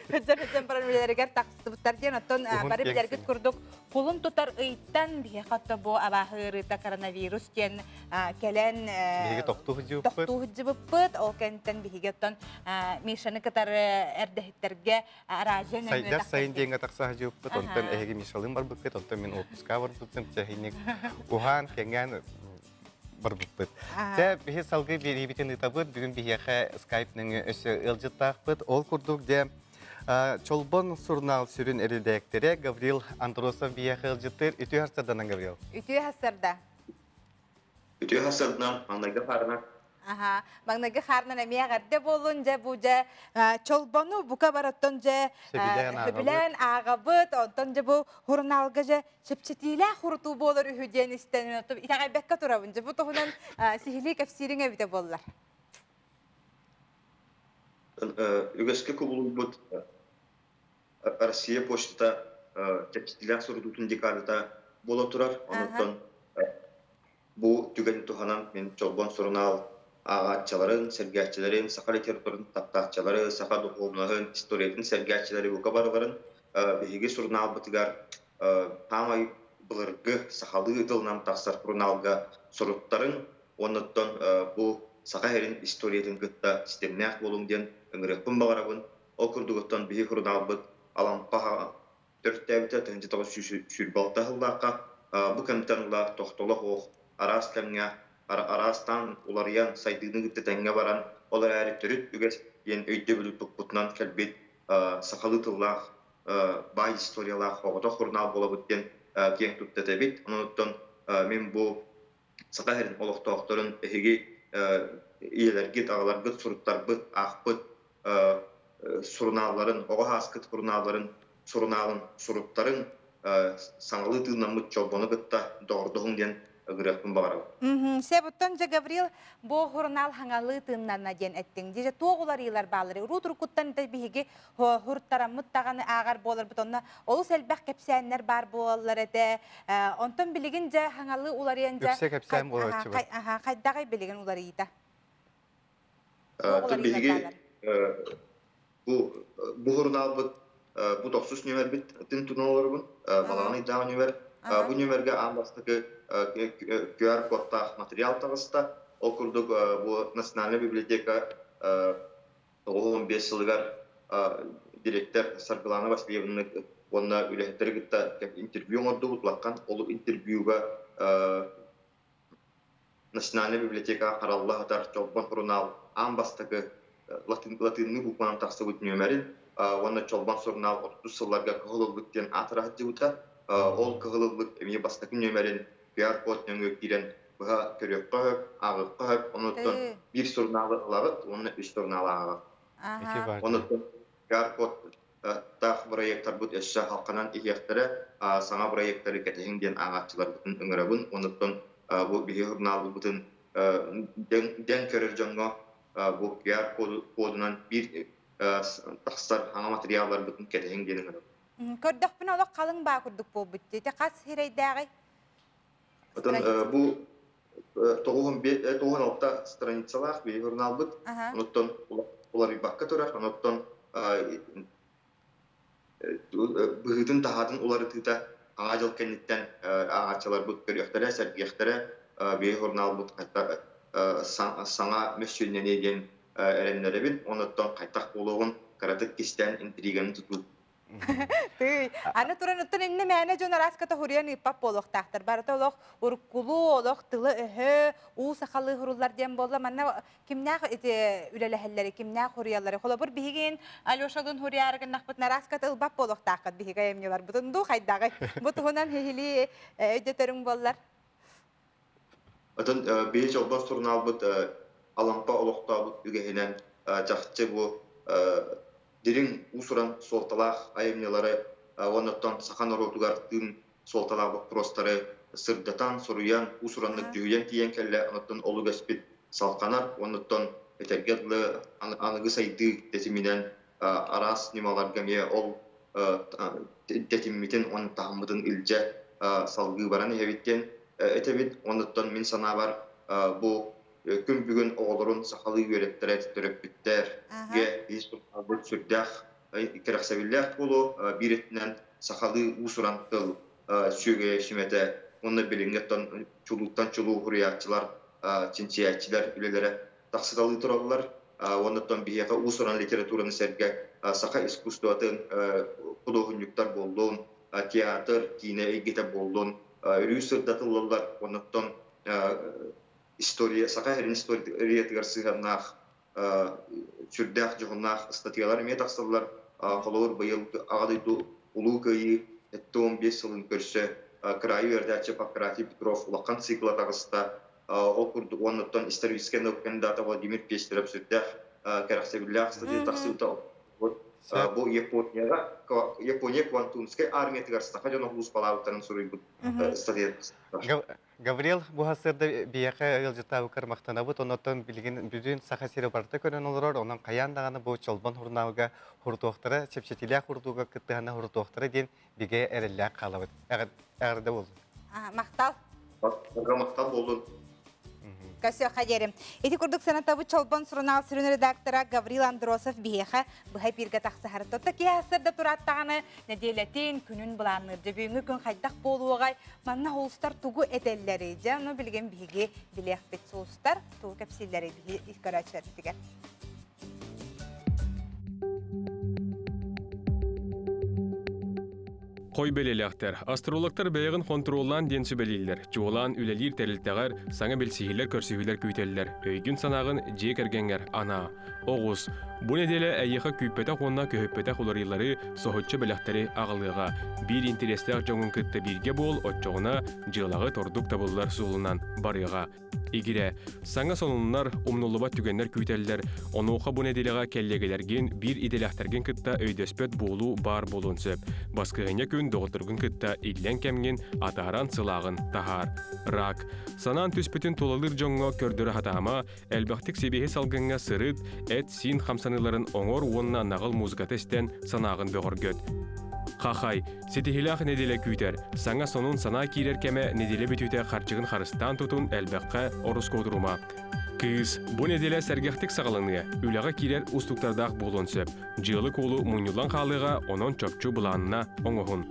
сылдьан сылдьан баран үлэлэригэр тахсыбыттар диэн оттон бары билэргит курдук кулун тутар ыйтан биһиэхэ отто бу абааһы ыарыыта коронавирус диэн кэлэн биһиги тохтуу сылдьыбыппыт тохтуу сылдьыбыппыт ол кэнниттэн биһиги оттон Мишаны кытары эрдэһиттэргэ араадьыйа нөҥүө Сайдар сайын диэҥҥэ тахса сылдьыбыппыт онтон эһиги Мишалыын барбыккыт онтон мин отпуска барбыппын чэһинник уһаан кэҥээн барбыппыт. Дьэ, биһи салгыы биэриибитин ыытабыт. Бүгүн биһиэхэ скайп нөҥүө өссө ыалдьыттаахпыт. Ол курдук дьэ Чолбон сурунаал сүрүн эрэдээктэрэ Гаврил Андросов биһиэхэ ыалдьыттыыр. Үтүө харсарданан, Гаврил. Үтүө харсарда. Үтүө харсарданан, маҥнайгы хаарынан. Аха, маҥнайгы хаарынан эмиэ эҕэрдэ буолун, дьэ бу дьэ чолбону бука бараттан дьэ сөбүлээн ааҕабыт, онтон дьэ бу сурунаалга дьэ чэпчэтиилээх урутуу буолар үһү диэн истэн итэҕэйбэккэ турабын. Дьэ бу туһунан сиһилии кэпсиириҥ эбитэ буоллар. Үгэскэ кубулуйбут Россия почтата чэпчэтиилээх сурутуутун декадата буола турар. Онуттан бу түгэни туһанан мин Чолбон сурунаал ааҕааччыларын, сэргээччилэрин, саха литературатын таптааччылары, саха духуобунаһын, историятын сэргээччилэри бука барыларын биһиги сурунаалбытыгар хаамай былыргы сахалыы тылынан тахсар сурунаалга суруттарын уонна оттон бу Саха сирин историятын кытта ситимнээх буолуҥ диэн ыҥырыахпын баҕарабын. Ол курдугуттан биһи сурунаалбыт Алампа төрүттээбитэ 1926 сыллаахха бу кэмтэн ыла тохтоло суох араас кэмҥэ араастаан уларыйан сайдыыны кытта тэҥҥэ баран ол эрээри төрүт үгэс диэн өйдөбүлү туппутунан кэлбит сахалыы тыллаах баай историялаах оҕотох сурунаал буолабыт диэн киэҥ тутта этэбит. Онон мин бу Саха сирин олохтоохторун эһиги ийэлэргит, аҕаларгыт суруттарбыт, аахпыт сурунаалларын, оҕо ааскыт сурунаалларын, сурунаалын суруттарын саҥалыы тыыннаммыт чолбону кытта доҕордоһуҥ диэн ыҥырыахпын баҕарабын. Сөп, оттон дьэ Гаврил, бу сурунаал хаҥалыы тыыннанна диэн эттиҥ. Дьэ, туох уларыйыылар баалларый? Урут уруккуттан да биһиги хуруттараммыт даҕаны ааҕар буоларбыт, онно олус элбэх кэпсээннэр баар буолаллар этэ. Онтон билигин дьэ хаҥалыы уларыйан дьэ Үксэ кэпсээн буолааччыбыт. Хайдаҕый билигин уларыйыыта? Биһиги бу бу сурунаалбыт бу тохсус нүөмэрбит тын тутан олоробун балаҕан ыйдааҕы нүөмэр. Бу нүөмэргэ аан бастакы QR кодтаах материал таҕыста. Ол курдук бу Национальная библиотека 95 сылыгар директор Саргылана Васильевна уонна үлэһиттэри кытта интервью оҥордубут. Улахан ол интервьюга Национальнай библиотекаҕа харалла сытар Чолбон сурунаал аан бастакы латыынныы букванан тахсыбыт нүөмэрин уонна Чолбон сурунаал 30 сылларга кыһыл ылбыт диэн аатыра сылдьыбыта. Ол кыһыл ылбыт эмиэ бастакы нүөмэрин QR-код нөҥүө киирэн быһа көрүөххэ сөп, ааҕыахха сөп. Онуттан биир сурунаалы ылаҕыт уонна үс сурунаалы ааҕаҕыт. Онуттан QR-код таах бырайыактарбыт өссө халханан иһиэхтэрэ, саҥа бырайыактары кэтэһиҥ диэн ааҕааччыларбытын ыҥырабын. Онуттан бу биһи сурунаалбытын дэҥ көрөр дьоҥҥо бу QR-кодунан биир тахсар саҥа матырыйаалларбытын кэтэһиҥ диэн ыҥырабын. Көрдөхпүнэ олох халыҥ баа курдук буолбут дии. Ити хас сирэйдээҕий? Отон бу 96 страницалаах биһи журналбыт. Онуттан уларыйбакка турар. Онуттан быһыытын-таһаатын уларытыыта Аҥа дьыл кэнниттэн ааҕааччыларбыт көрүөхтэрэ, сэргиэхтэрэ. Биһи журналбыт саҥа мөссүөннэниэ диэн эрэннэрэбин. Онуттан хайдах буолуоҕун кыратык кистээн интриганы тутуу. Тыый, аны туран оттон иннэ мээнэ дьон арааската хуруйан ыыппат буолуохтаахтар. Барыта олох уруккулуу, олох тылы-өһө, уу сахалыы хуруллар диэн буолла. Манна кимнээх ити үлэлэһэллэри, кимнээх хуруйаллары. Холобур, биһигин Алешалыын хуруйаары гыннахпытына арааската ылбат буолуохтааххыт биһиги айымньыларбытын дуу хайдаҕый? Бу туһунан сиһилии өйдөтөрүҥ буоллар. Отон биһи Чолбон сурунаалбыт Алампа олохтообут үгэһинэн чахчы бу дириҥ уус-уран суолталаах айымньылары уонна оттон саха норуотугар тыын суолталаах боппуруостары сырдатан, суруйан, уус-ураннык дьүһүйэн тиийэн кэллэ. Онуттан ол үгэспит салҕанар. Онуттан этэргэ дылы аныгы сайдыы тэтиминэн араас ньымаларга эмиэ ол тэтиммитин уонна таһыммытын илдьэ салгыы баран иһэбит диэн этэбит. Онуттан мин санаабар бу күн бүгүн оҕолорун сахалыы үөрэттэрэ төрөппүттэргэ биир сүрдээх кэрэхсэбиллээх буолуо. Биир өттүнэн сахалыы уус-уран тыл сүөгэйэ сүмэтэ уонна билиҥҥи чулууттан чулуу суруйааччылар, чинчийээччилэр үлэлэрэ тахсыталыы тураллар. Уонна биһиэхэ уус-уран литератураны сэргэ саха искусствотын худуоһунньуктар буоллун, театр, киинэ эйгэтэ буоллун өрүү сырдатыллаллар. Оннуттан история, саха сирин историятыгар сыһыаннаах сүрдээх дьоһуннаах ыстатыйалар эмиэ тахсаллар. Холобур, быйыл Аҕа дойду Улуу Кыайыы 75 сылын көрсө кыраайы үөрэтээччи Панкратий Петров улахан цикла таҕыста. Ол курдук уоннаттан историческай наука кандидата Владимир Пестеров сүрдээх кэрэхсэбиллээх статья тахсыбыта. Бу Японияҕа Япония Квантунскай армиятыгар саха дьоно сулууспалаабыттарын суруйбут статья. Гаврил, бу сарсыарда биһиэхэ ыалдьыттаабыккар махтанабыт. Оннуттан билигин бүтүн Саха сирэ барыта көрөн олорор. Онон хайаан даҕаны бу Чолбон сурунаалга хурутуохтара, чэпчэтиилээх хурутууга кыттыһана хурутуохтара диэн бигэ эрэллээх хаалабыт. Эҕэрдэ буоллун. Махтал. Махтал буоллун. Көсүөххэ диэри. Ити курдук санатабыт Чолбон сурунаал сүрүн редактора Гаврил Андросов биһиэхэ быһа эпииргэ тахсыһар. Тотто киһи сарсыарда турааттаҕына нэдиэлэтин, күнүн былаанныыр. Дьэ бүгүҥҥү күн хайдах буолуоҕай? Манна сулустар тугу этэллэрий? Дьэ, ону билигин биһиги билиэхпит. Сулустар тугу кэпсииллэрий биһиги көрөөччүлэрбитигэр. Хой бэлиэлээхтэр. Астрологтар бэйэҕин хонтуруоллаан диэн сүбэлииллэр. Чуолаан үлэлиир тэрилтэҕэр саҥа билсиһиилэр көрсүһүүлэр күүтэллэр. Өйгүн-санааҕын дьиэ кэргэҥҥэр анаа. Оҕус. Бу нэдиэлэ эйиэхэ күүппэтэх уонна көһүппэтэх уларыйыылары, соһуччу бэлэхтэри аҕалыаҕа. Биир интэриэстээх дьоҥҥун кытта бииргэ буол, оччоҕуна дьыалаҕыт ордук табыллар суолунан барыаҕа. Игирэ, саҥа сонуннар, умнуллубат түгэннэр күүтэллэр, онуоха бу нэдиэлэҕэ кэллиэгэлэргин, биир идэлээхтэргин кытта өйдөспөт буолуу баар буолуон сөп. Баскыһыанньа күн доҕотторгун кытта иллэҥ кэмҥин атааран сылааҕын таһаар. Рак. Санаан түспүтүн тулалыыр дьоҥҥо көрдөрө сатаама, элбэхтик сибиэһи салгыҥҥа сырыт, эт-сиин хамсаныыларын оҥор уонна наҕыл музыката истэн санааҕын бөҕөргөт. Хахай, ситиһиилээх нэдиэлэ күүтэр. Саҥа сонун санаа киирэр кэмэ нэдиэлэ бүтүүтэ харчыгын харыстаан тутун элбэххэ ороскуотурума. Кыыс, бу нэдиэлэ сэргэхтик саҕаланыа, үлэҕэ киирэр уустуктардаах буолуон сөп. Дьыалы-куолу мунньуллан хаалыаҕа, онон чопчу былаанна оҥоһун.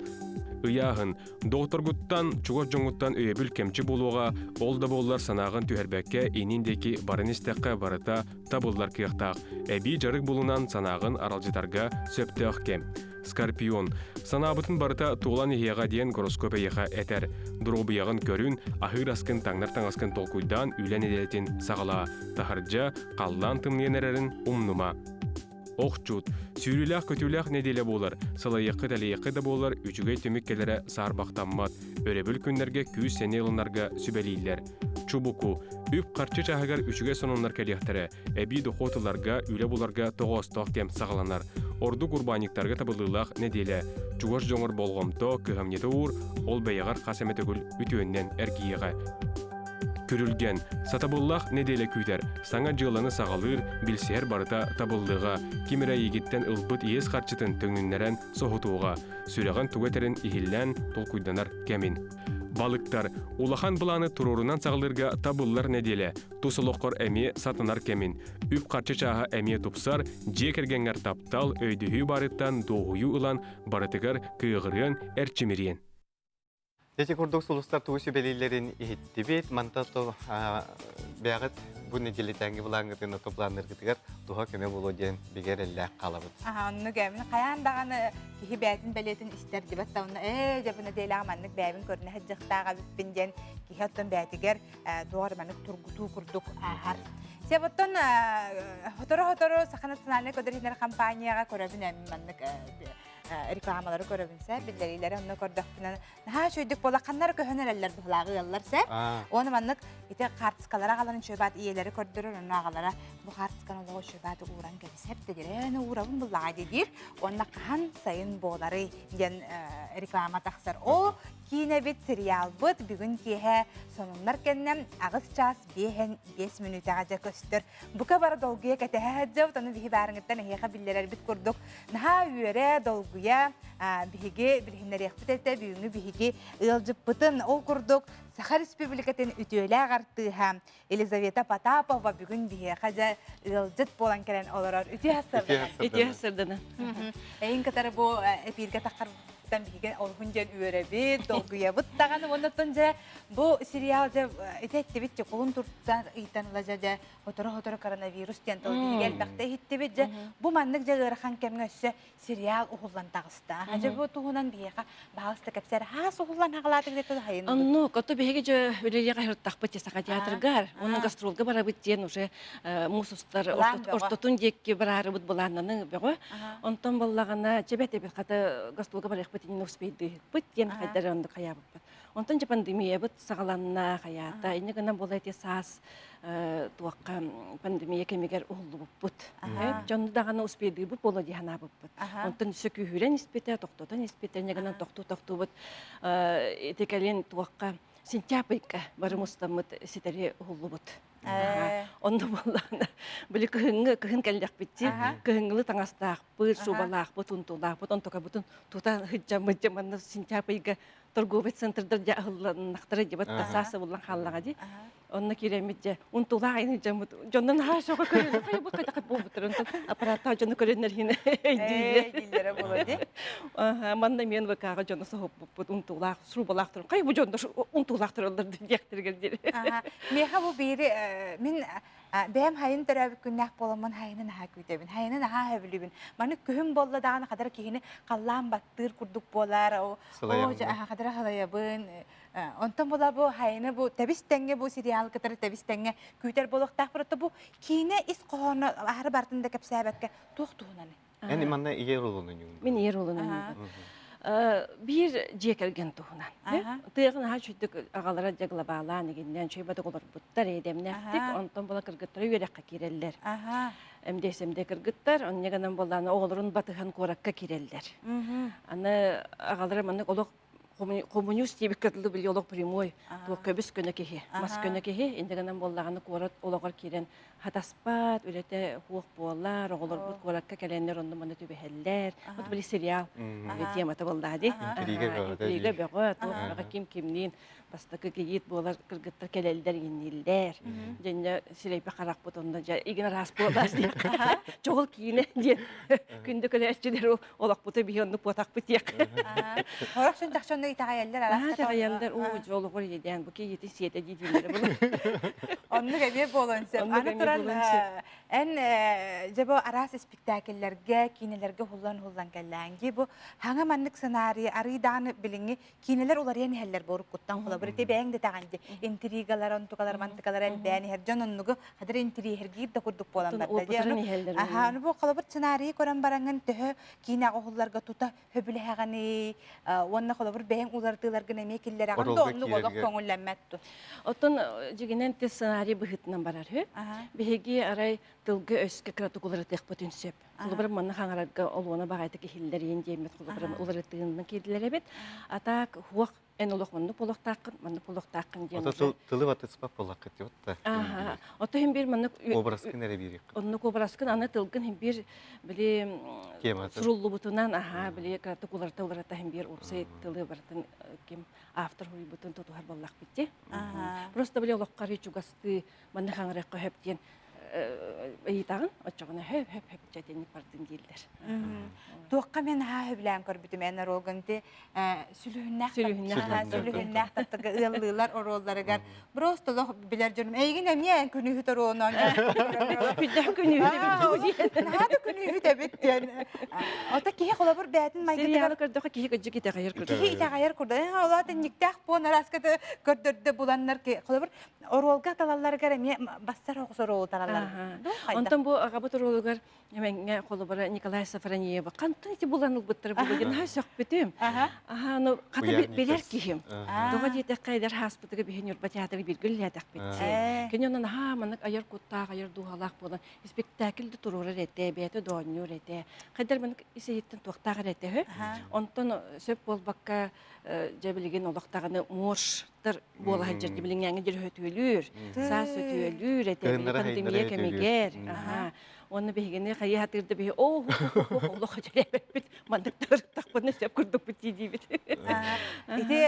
Ыйааһын, Доҕотторгуттан, чугас дьоҥҥуттан өйөбүл кэмчи буолуоҕа, ол да буоллар санааҕын түһэрбэккэ иннин диэки баран истэххэ барыта табыллар кыахтаах. Эбии дьарык булунан санааҕын аралдьытарга сөптөөх кэм. Скорпион. Санаабытын барыта туолан иһиэҕэ диэн гороскоп эйиэхэ этэр. Доруобуйаҕын көрүн, аһыыр аскын таҥнар таҥаскын толкуйдаан үлэ нэдиэлэтин саҕалаа. Таһырдьа, халлаан тымныйан эрэрин умнума. Охчут, сүүрүүлээх-көтүүлээх нэдиэлэ буолар, сылайыаххыт-элэйиэххит да буоллар, үчүгэй түмүк кэлэрэ саарбахтаммат. Өрөбүл күннэргэ күүс-сэниэ ылынарга сүбэлииллэр. Чубуку, үп-харчы чааһыгар үчүгэй сонуннар кэлиэхтэрэ, эбии дохуот ыларга, үлэ буларга тоҕоостоох кэм саҕаланар. Ордук урбаанньыктарга табыллыылаах нэдиэлэ. Чугас дьоҥор болҕомто, кыһамньыта уур, ол бэйэҕэр хас эмэ төгүл үтүөннэн эргийиэҕэ. Күрүлгэн, сатабыллаах нэдиэлэ күүтэр, саҥа дьыаланы саҕалыыр, билсиһэр барыта табыллыаҕа, ким эрэ эйигиттэн ылбыт иэс харчытын төҥүннэрэн соһутуоҕа, сүрэҕин тугу этэрин иһиллээн толкуйданар кэмин. Балыктар, улахан былааны туруорунан саҕалыырга табыллар нэдиэлэ, тус олоххор эмиэ сатанар кэмин, үп-харчы чааһа эмиэ тупсар, дьиэ кэргэҥҥэр таптал, өйдөһүү баарыттан дуоһуйуу ылан, барытыгар кыаҕырыан, эрчимириэн. Ити курдук сулустар тугу сүбэлииллэрин иһиттибит. Манта то бэҕит бу нэдиэлэтээҥҥи былааҥҥытын ото планнаргытыгар туһа көмө буолуо диэн бигэ эрэллээх хаалабыт. Аха, оннук ээ. Мин хайаан даҕаны киһи бээтин бэлиэтин истэр дибэт да онно ээ дьэ бу нэдиэлэҕэ маннык бэйэбин көрүнэ сылдьыахтаах эбиппин диэн киһи оттон бээтигэр туох эрэ маннык тургутуу курдук ааһар. Сеп оттон сотору-сотору Саха национальнай көдөрүнэр компанияҕа көрөбүн ээ маннык рекламалары көрөбүн сэ биллэриилэри онно көрдөхпүнэ наһаа үчүгэйдик буола ханнары көһөн эрэллэр быһылааҕы ыаллар сэ уонна маннык ити хаартыскалара аҕаларын үчүгэйбаат ийэлэри көрдөрөр онно аҕалара бу хаартысканы олоҕу үчүгэйбааты ууран кэбисэр дедирээн уурабын буллаҕа диир уонна хаһан сайын буоларый диэн реклама тахсар ол киинэбит сериалбыт бүгүн киэһэ сонуннар кэннэ аҕыс чаас биэһэн биэс мүнүүтэҕэ дьэ көстөр Бука бары долгуйа кэтэһэ сылдьабыт, ону биһи баарыҥыттан эһиэхэ биллэрэрбит курдук наһаа үөрэ, долгуйа биһиги билиһиннэриэхпит этэ бүгүҥҥү биһиги ыалдьыппытын. Ол курдук Саха Республикатын үтүөлээх артыыһа Елизавета Потапова бүгүн биһиэхэ дьэ ыалдьыт буолан кэлэн олорор. Үтүө сарсыарданан. Үтүө сарсыарданан. Эйин кытары бу эпииргэ таххарбыттан биһиги олуһун диэн үөрэбит, долгуйабыт даҕаны уонна дьэ Бу сериал дьэ ити эттибит дьэ кулун туртан ыйтан ыла дьэ дьэ сотору-сотору коронавирус диэн тыл биһиги элбэхтэ иһиттибит дьэ бу маннык дьэ ыарахан кэмҥэ өссө сериал уһуллан таҕыста. Дьэ бу туһунан биһиэхэ баһаалыста кэпсээр хаас уһуллан хаҕалаатык диэтэ хайын Оннук, ото биһиги дьэ үлэлиэҕэ сырыттахпыт дьэ Саха театрыгар, уонна гастролга барабыт диэн уже муус устар ортотун диэки бараарыбыт былааннаны бөҕө. Онтон буоллаҕына чэбэт эбит хата гастролга барыахпыт иннинэ успейдыыһыкпыт диэн хайдар оннук хайаабыппыт. Онтон дьэ пандемиябыт саҕаланна, хайаата. Инньэ гынан буола ити саас туохха пандемия кэмигэр уһуллубуппут. Дьону даҕаны успейдыырбыт буолуо дии санаабыппыт. Онтон өссө күүһүрэн испитэ, тохтотон испитэ, инньэ гынан тохтуу-тохтуубут ити кэлин туохха сентябрьга бары мустаммыт ситэри уһуллубут. Онно буоллаҕына, били кыһыҥҥы кыһын кэллэхпит дии, кыһыҥҥылы таҥастаахпыт, шубалаахпыт, унтуулаахпыт, онтукабытын тута сылдьаммыт дьэ манна сентябрьга торговый центрдар дьэ аһылланнахтара дьэ тасаа сабыллан хааллаҕа дии. Онно киирэммит дьэ унтуулаах айан дьоммут дьоннон наһаа сөҕө көрөн хайа бу хайдах буолбуттар онтон аппараттаах дьону көрөннөр иһин өйдүүллэр. буолуо дии. Манна мен ВК-ҕа дьону соһуппуппут унтуулаах шубалаах туран хайа бу дьоннор унтуулаах тураллар диэхтэригэр диэри. Миэхэ бу биири мин Бэйэм хайын төрөөбүт күннээх буоламмын хайыны наһаа күүтэбин, хайыны наһаа сөбүлүүбүн. Маны күһүн буолла даҕаны хадара киһини халлаан баттыыр курдук буолар, оо хадара халайабын. Онтон була бу хайыны бу тэбис тэҥҥэ бу сериал кытары тэбис тэҥҥэ күүтэр буолуохтаах просто бу киинэ ис хоһооно аһары бартын да кэпсээбэккэ туох туһунан Эн манна ийэ ролун ойнуугун. Мин ийэ ролун ойнуубун. Биир дьиэ кэргэн туһунан. Тыаҕын аһа үчүгдүк аҕалара дьэ глобалаан игиннээн үчүгэй батык олорбуттар эйдэмнээхтик, онтон була кыргыттара үөрэххэ киирэллэр. МДСМД кыргыттар, онньа гынан буоллаана оҕолорун батыһан куоракка киирэллэр. Аны аҕалара маннык олох коммунист диэбиккэ дылы били олох прямой туох көбүс көнө киһи, мас көнө киһи, инде гынан буоллаҕына куорат олоҕор киирэн хатаспат, үлэтэ хуох буолар, оҕолорбут куоракка кэлэннэр онно маны түбэһэллэр. Вот били сериал темата буоллаа дии. Интрига бөҕө. Интрига бөҕө, туох бөҕө ким кимниин бастакы кийиит буолар кыргыттар кэлэллэр иҥнииллэр. Дьэннэ сирэйбэ харахпыт онно дьэ игин араас буолаас диэх. Чоҕул киинэ диэн күндү көлөөччүлэр олохпуту биһи оннук буотахпыт диэх. Хорох сын тахсонно итэҕэйэллэр араас Итэҕэйэллэр уу дьэ олоҕор иэдээн бу кийиитин сиэтэ дии дииллэрэ буолар. Оннук эмиэ буолуон сөп. Аны туран эн дьэ бу араас испиктээкиллэргэ, киинэлэргэ уһуллан-уһуллан кэллээҥ. Бу хаҥа маннык сценарий арый даҕаны билиҥҥи киинэлэр уларыйан иһэллэр бу уруккуттан холобур ити бэйэҥ да итэҕэн дии интригалар онтукалар мантыкалар элбээн иһэр дьон оннугу хадыр интириэһиргиир да курдук буолан барда дии аха аны бу холобур сценарийы көрөн бараҥҥын төһө киинэҕэ уһулларга тута сөбүлэһэҕиний уонна холобур бэйэҥ уларытыыларгын эмиэ киллэрэҕин да оннук олох көҥүллэммэт ту Оттон дьигинэн те сценарий быһыытынан барар үһү. Биһиги арай тылга-өскө кыратык уларытыахпытын сөп. Холобур, манна хаҥарарга олуона баҕайытык иһиллэриин диэммит холобур уларытыынна киирдилэр эбит. А так хуох эн олох маннык буолуохтааххын, маннык буолуохтааххын диэн. Ото тылы батыспат буоллаххыт вот. Аха. Ото хим бир маннык образкын эрэ биирик. Оннук образкын аны тылгын хим бир били суруллубутунан аха били кыратык уларыта уларыта хим бир уопсай тылы барытын ким автор хуйбутун тутуһар буоллахпыт дии. Просто били олоххо чугастыы манна хаҥырыахха хөп диэн ыйытаҕын оччоҕуна хөп хөп хөп дьэтинник бардын дииллэр. Туохха мен аһаа сөбүлээн көрбүтүм эн оруолгун ти сүлүһүннээх сүлүһүннээх таптыга ыаллыылар оруолларыгар просто олох билэр дьонум эйигин эмиэ күнүүһүт оруолунан Күннээх күнүүһүт эбит наһаа да күнүүһүт эбит диэн ото киһи холобур бээтин майгытыгар көрдөхө киһи кыдьык итэҕэйэр курдук киһи итэҕэйэр курдук олоот инниктээх буон араскаты көрдөрдө буланнар холобур Оруолга талалларыгар эмиэ бассар оҕус оруолу талаллар. Онтон бу аҕабыт оруолугар эмэҥҥэ холобура Николай Сафронеева хантан ити булан ылбыттара буолуо диэн наһаа сөхпүтүм. Аха, ну хата билэр киһим. Тоҕо диэтэххэ эдэр хааспытыгар биһи Ньурба театры бииргэ үлэлээтэхпит. Кини онон наһаа маннык айар куттаах, айар дууһалаах буолан спектакль да туруорар этэ, бэйэтэ да оонньуур этэ. Хайдар маннык ис-иһиттэн туохтаах эрэ этэ үһү. Онтон сөп буолбакка дьэ билигин олох даҕаны морж буола сылдьар билиҥҥээҥҥи дьэр сөтүөлүүр, саас сөтүөлүүр этэ пандемия кэмигэр. Уонна биһигини хайыы сатыыр да биһи оо олох өтөрөөбөппүт маннык тахпытына сөп курдукпут дии диибит. Ити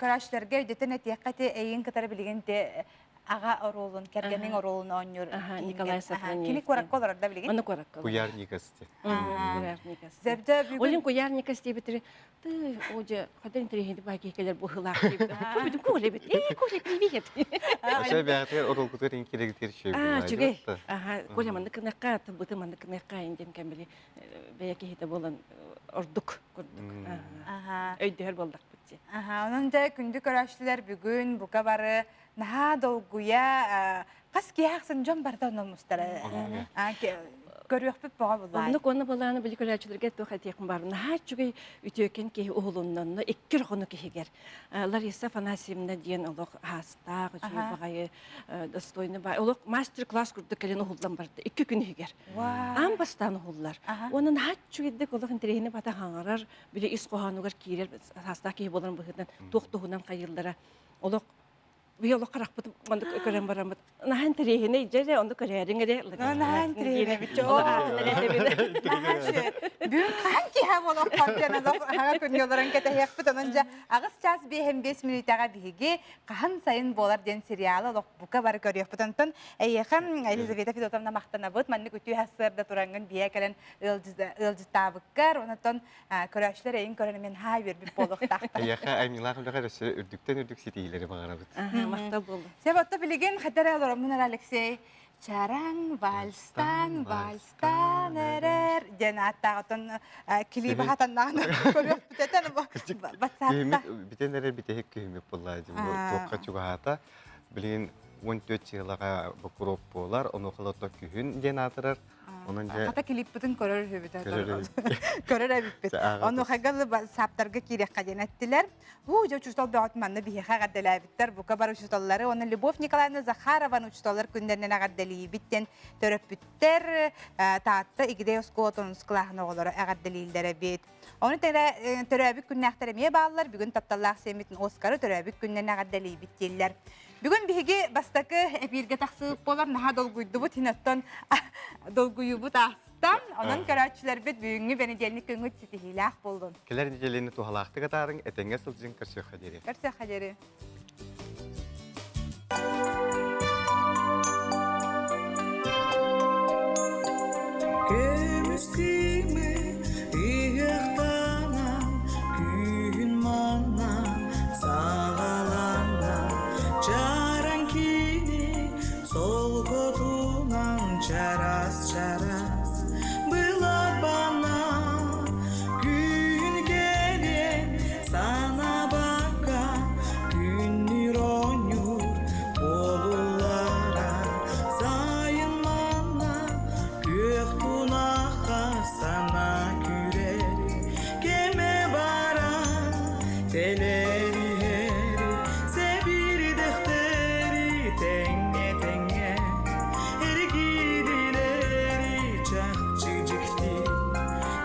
көрөөччүлэргэ өйдөтөн этиэххэ ити эйигин кытары билигин ити аҕа оруолун, кэргэниҥ оруолун оонньуур Николай Сафронеев. Кини куоракка олорор да билигин? Аны куоракка олорор. Куярникас диэн. Олин Куярникас диэбитири Ты, о, дьэ, хата интэриэһинэй баа киһи кэлэр быһыылаах диэбит. Көрбүтүм, Коля эбит. Ээ, Коля, привет. Ошо бэҕэтигэр оролгутугар ин кирегитир үчүгэй Аа, үчүгэй. Аха, Коля маннык гыныахха, тылбыты маннык гыныахха диэн кэм били бэйэ киһитэ буолан ордук курдук. Аха. Өйдөһөр буоллахпыт дии. Аха, онон дьэ күндү көрөөччүлэр бүгүн бука бары наһаа долгуйа хас киһи ахсын дьон барыта онно мустара көрүөхпүт бөҕө буллаай. Оннук уонна былааны били көрөөччүлэргэ туох этиэхпин баар наһаа үчүгэй үтүөкэн киһи уһулуннанна икки хонук иһигэр Лариса Афанасьевна диэн олох аастаах үчүгэй баҕайы достойный баай олох мастер-класс курдук кэлин уһуллан барда икки күн иһигэр аан бастаан уһуллар уонна наһаа үчүгэйдик олох интэриэһинэй бата хаҥарар били ис хоһоонугар киирэр саастаах киһи буоларын быһыытынан туох туһунан хайыыллара олох Биһи олох харахпыт маннык көрөн бараммыт наһаа интэриэһинэй дьэ эрэ онну көрөөриҥ эрэ наһаа интэриэһинэй Бүгүн хаһан киһи буолуохпар диэн олох аһаҕа күнҥэ олорон кэтэһиэхпит онон дьэ аҕыс чаас биэһин биэс мүнүүтэҕэ биһиги хаһан сайын буолар диэн сериалы олох бука бары көрүөхпүт онтон эйиэхэ Елизавета Федотовна махтанабыт маннык үтүө сарсыарда тураҥҥын биһиэ кэлэн ыалдьыттаабыккар онтон көрөөччүлэр эйин көрөн мен хаа үөрбүт буолуохтаахтар. Эйиэхэ аймньылаах үлэҕэр өссө үрдүктэн үрдүк ситиһиилэри баҕарабыт. Махтал буолла. Сөп отто билигин хатара олороммун ара Алексей Чараҥ вальстан вальстан эрэр диэн ааттаах отон клиба хатаннаҕына көрүөхпүт этэн ватсапта. Бүтэн эрэр бүтэһик күһүммүт буолла дии туохха чугаһаата. Билигин 14 чыылаҕа бокуруоп буолар, онуоха күһүн диэн аатырар. Онон дьэ Хата клиппытын көрөр үһүбүт. Көрөр Көрөр эбиппит. Онуохайга саптарга киириэххэ диэн эттилэр. Уу, дьэ учуутал бөҕөт манна биһиэхэ эҕэрдэлээбиттэр. Бука бары учууталлары уонна Любовь Николаевна Захарованы учууталлар күннэринэн эҕэрдэлиибит диэн төрөппүттэр Таатта Игидэй оскуолатын онус кылааһын оҕолоро эҕэрдэлииллэр эбит. Ону тэҥэ төрөөбүт күннээхтэр эмиэ бааллар. Бүгүн тапталлаах сиэммитин Оскары төрөөбүт күннэн эҕэрдэлиибит дииллэр. Бүгүн биһиги бастакы эпииргэ тахсыбыт буолар наһаа долгуйдубут, иһин оттон долгуйуубут ааста. Онон көрөөччүлэрбит бүгүҥҥү бэнидиэнньик күҥҥүт ситиһиилээх буоллун. Кэлэр нэдиэлэни туһалаахтык атаарыҥ, этэҥҥэ сылдьыҥ, көрсүөххэ диэри. Көрсүөххэ диэри. Көмүс кыымы ыһыахтанан, күһүн манна саҕаланна. Чараҥ кини солкотунан чарас-чарас былапана күн кэлэн санабакка күннүр оонньуур буолуллара сайын манна күөх тунахха сана күрэр кэмэ баран тэлэр иһэр сэбирдэхтэри тэҥҥэ тэҥҥэ эргидилэри чахчы дьикти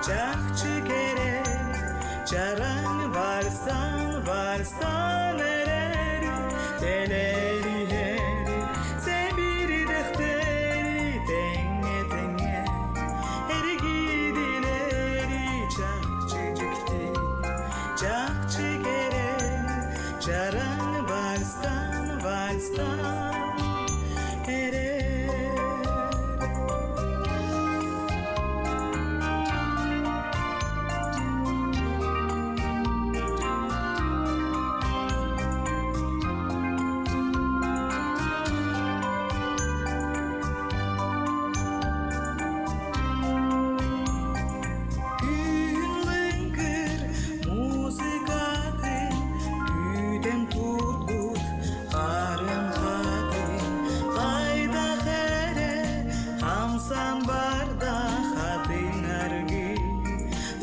чахчы кэрэ Чараҥ вальстан, вальстан эрэр, тэлэр иһэр, сэбирдэхтэри тэҥҥэ-тэҥҥэ, эргидилэри чахчы дьикти, чахчы кэрэ, чараҥ вальстан, вальстан эрэр. Күн лыҥкыр музыкатын күүтэн турбут харын хатын хайдах эрэ хамсан барда хатыҥ аргы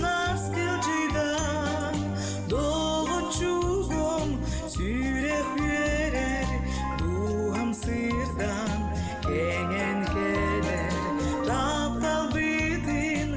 наскылдьыйдан доҕоччугум сүрэх үөрэр дууһам сырдан кэҥэн кэлэр тапталбытын.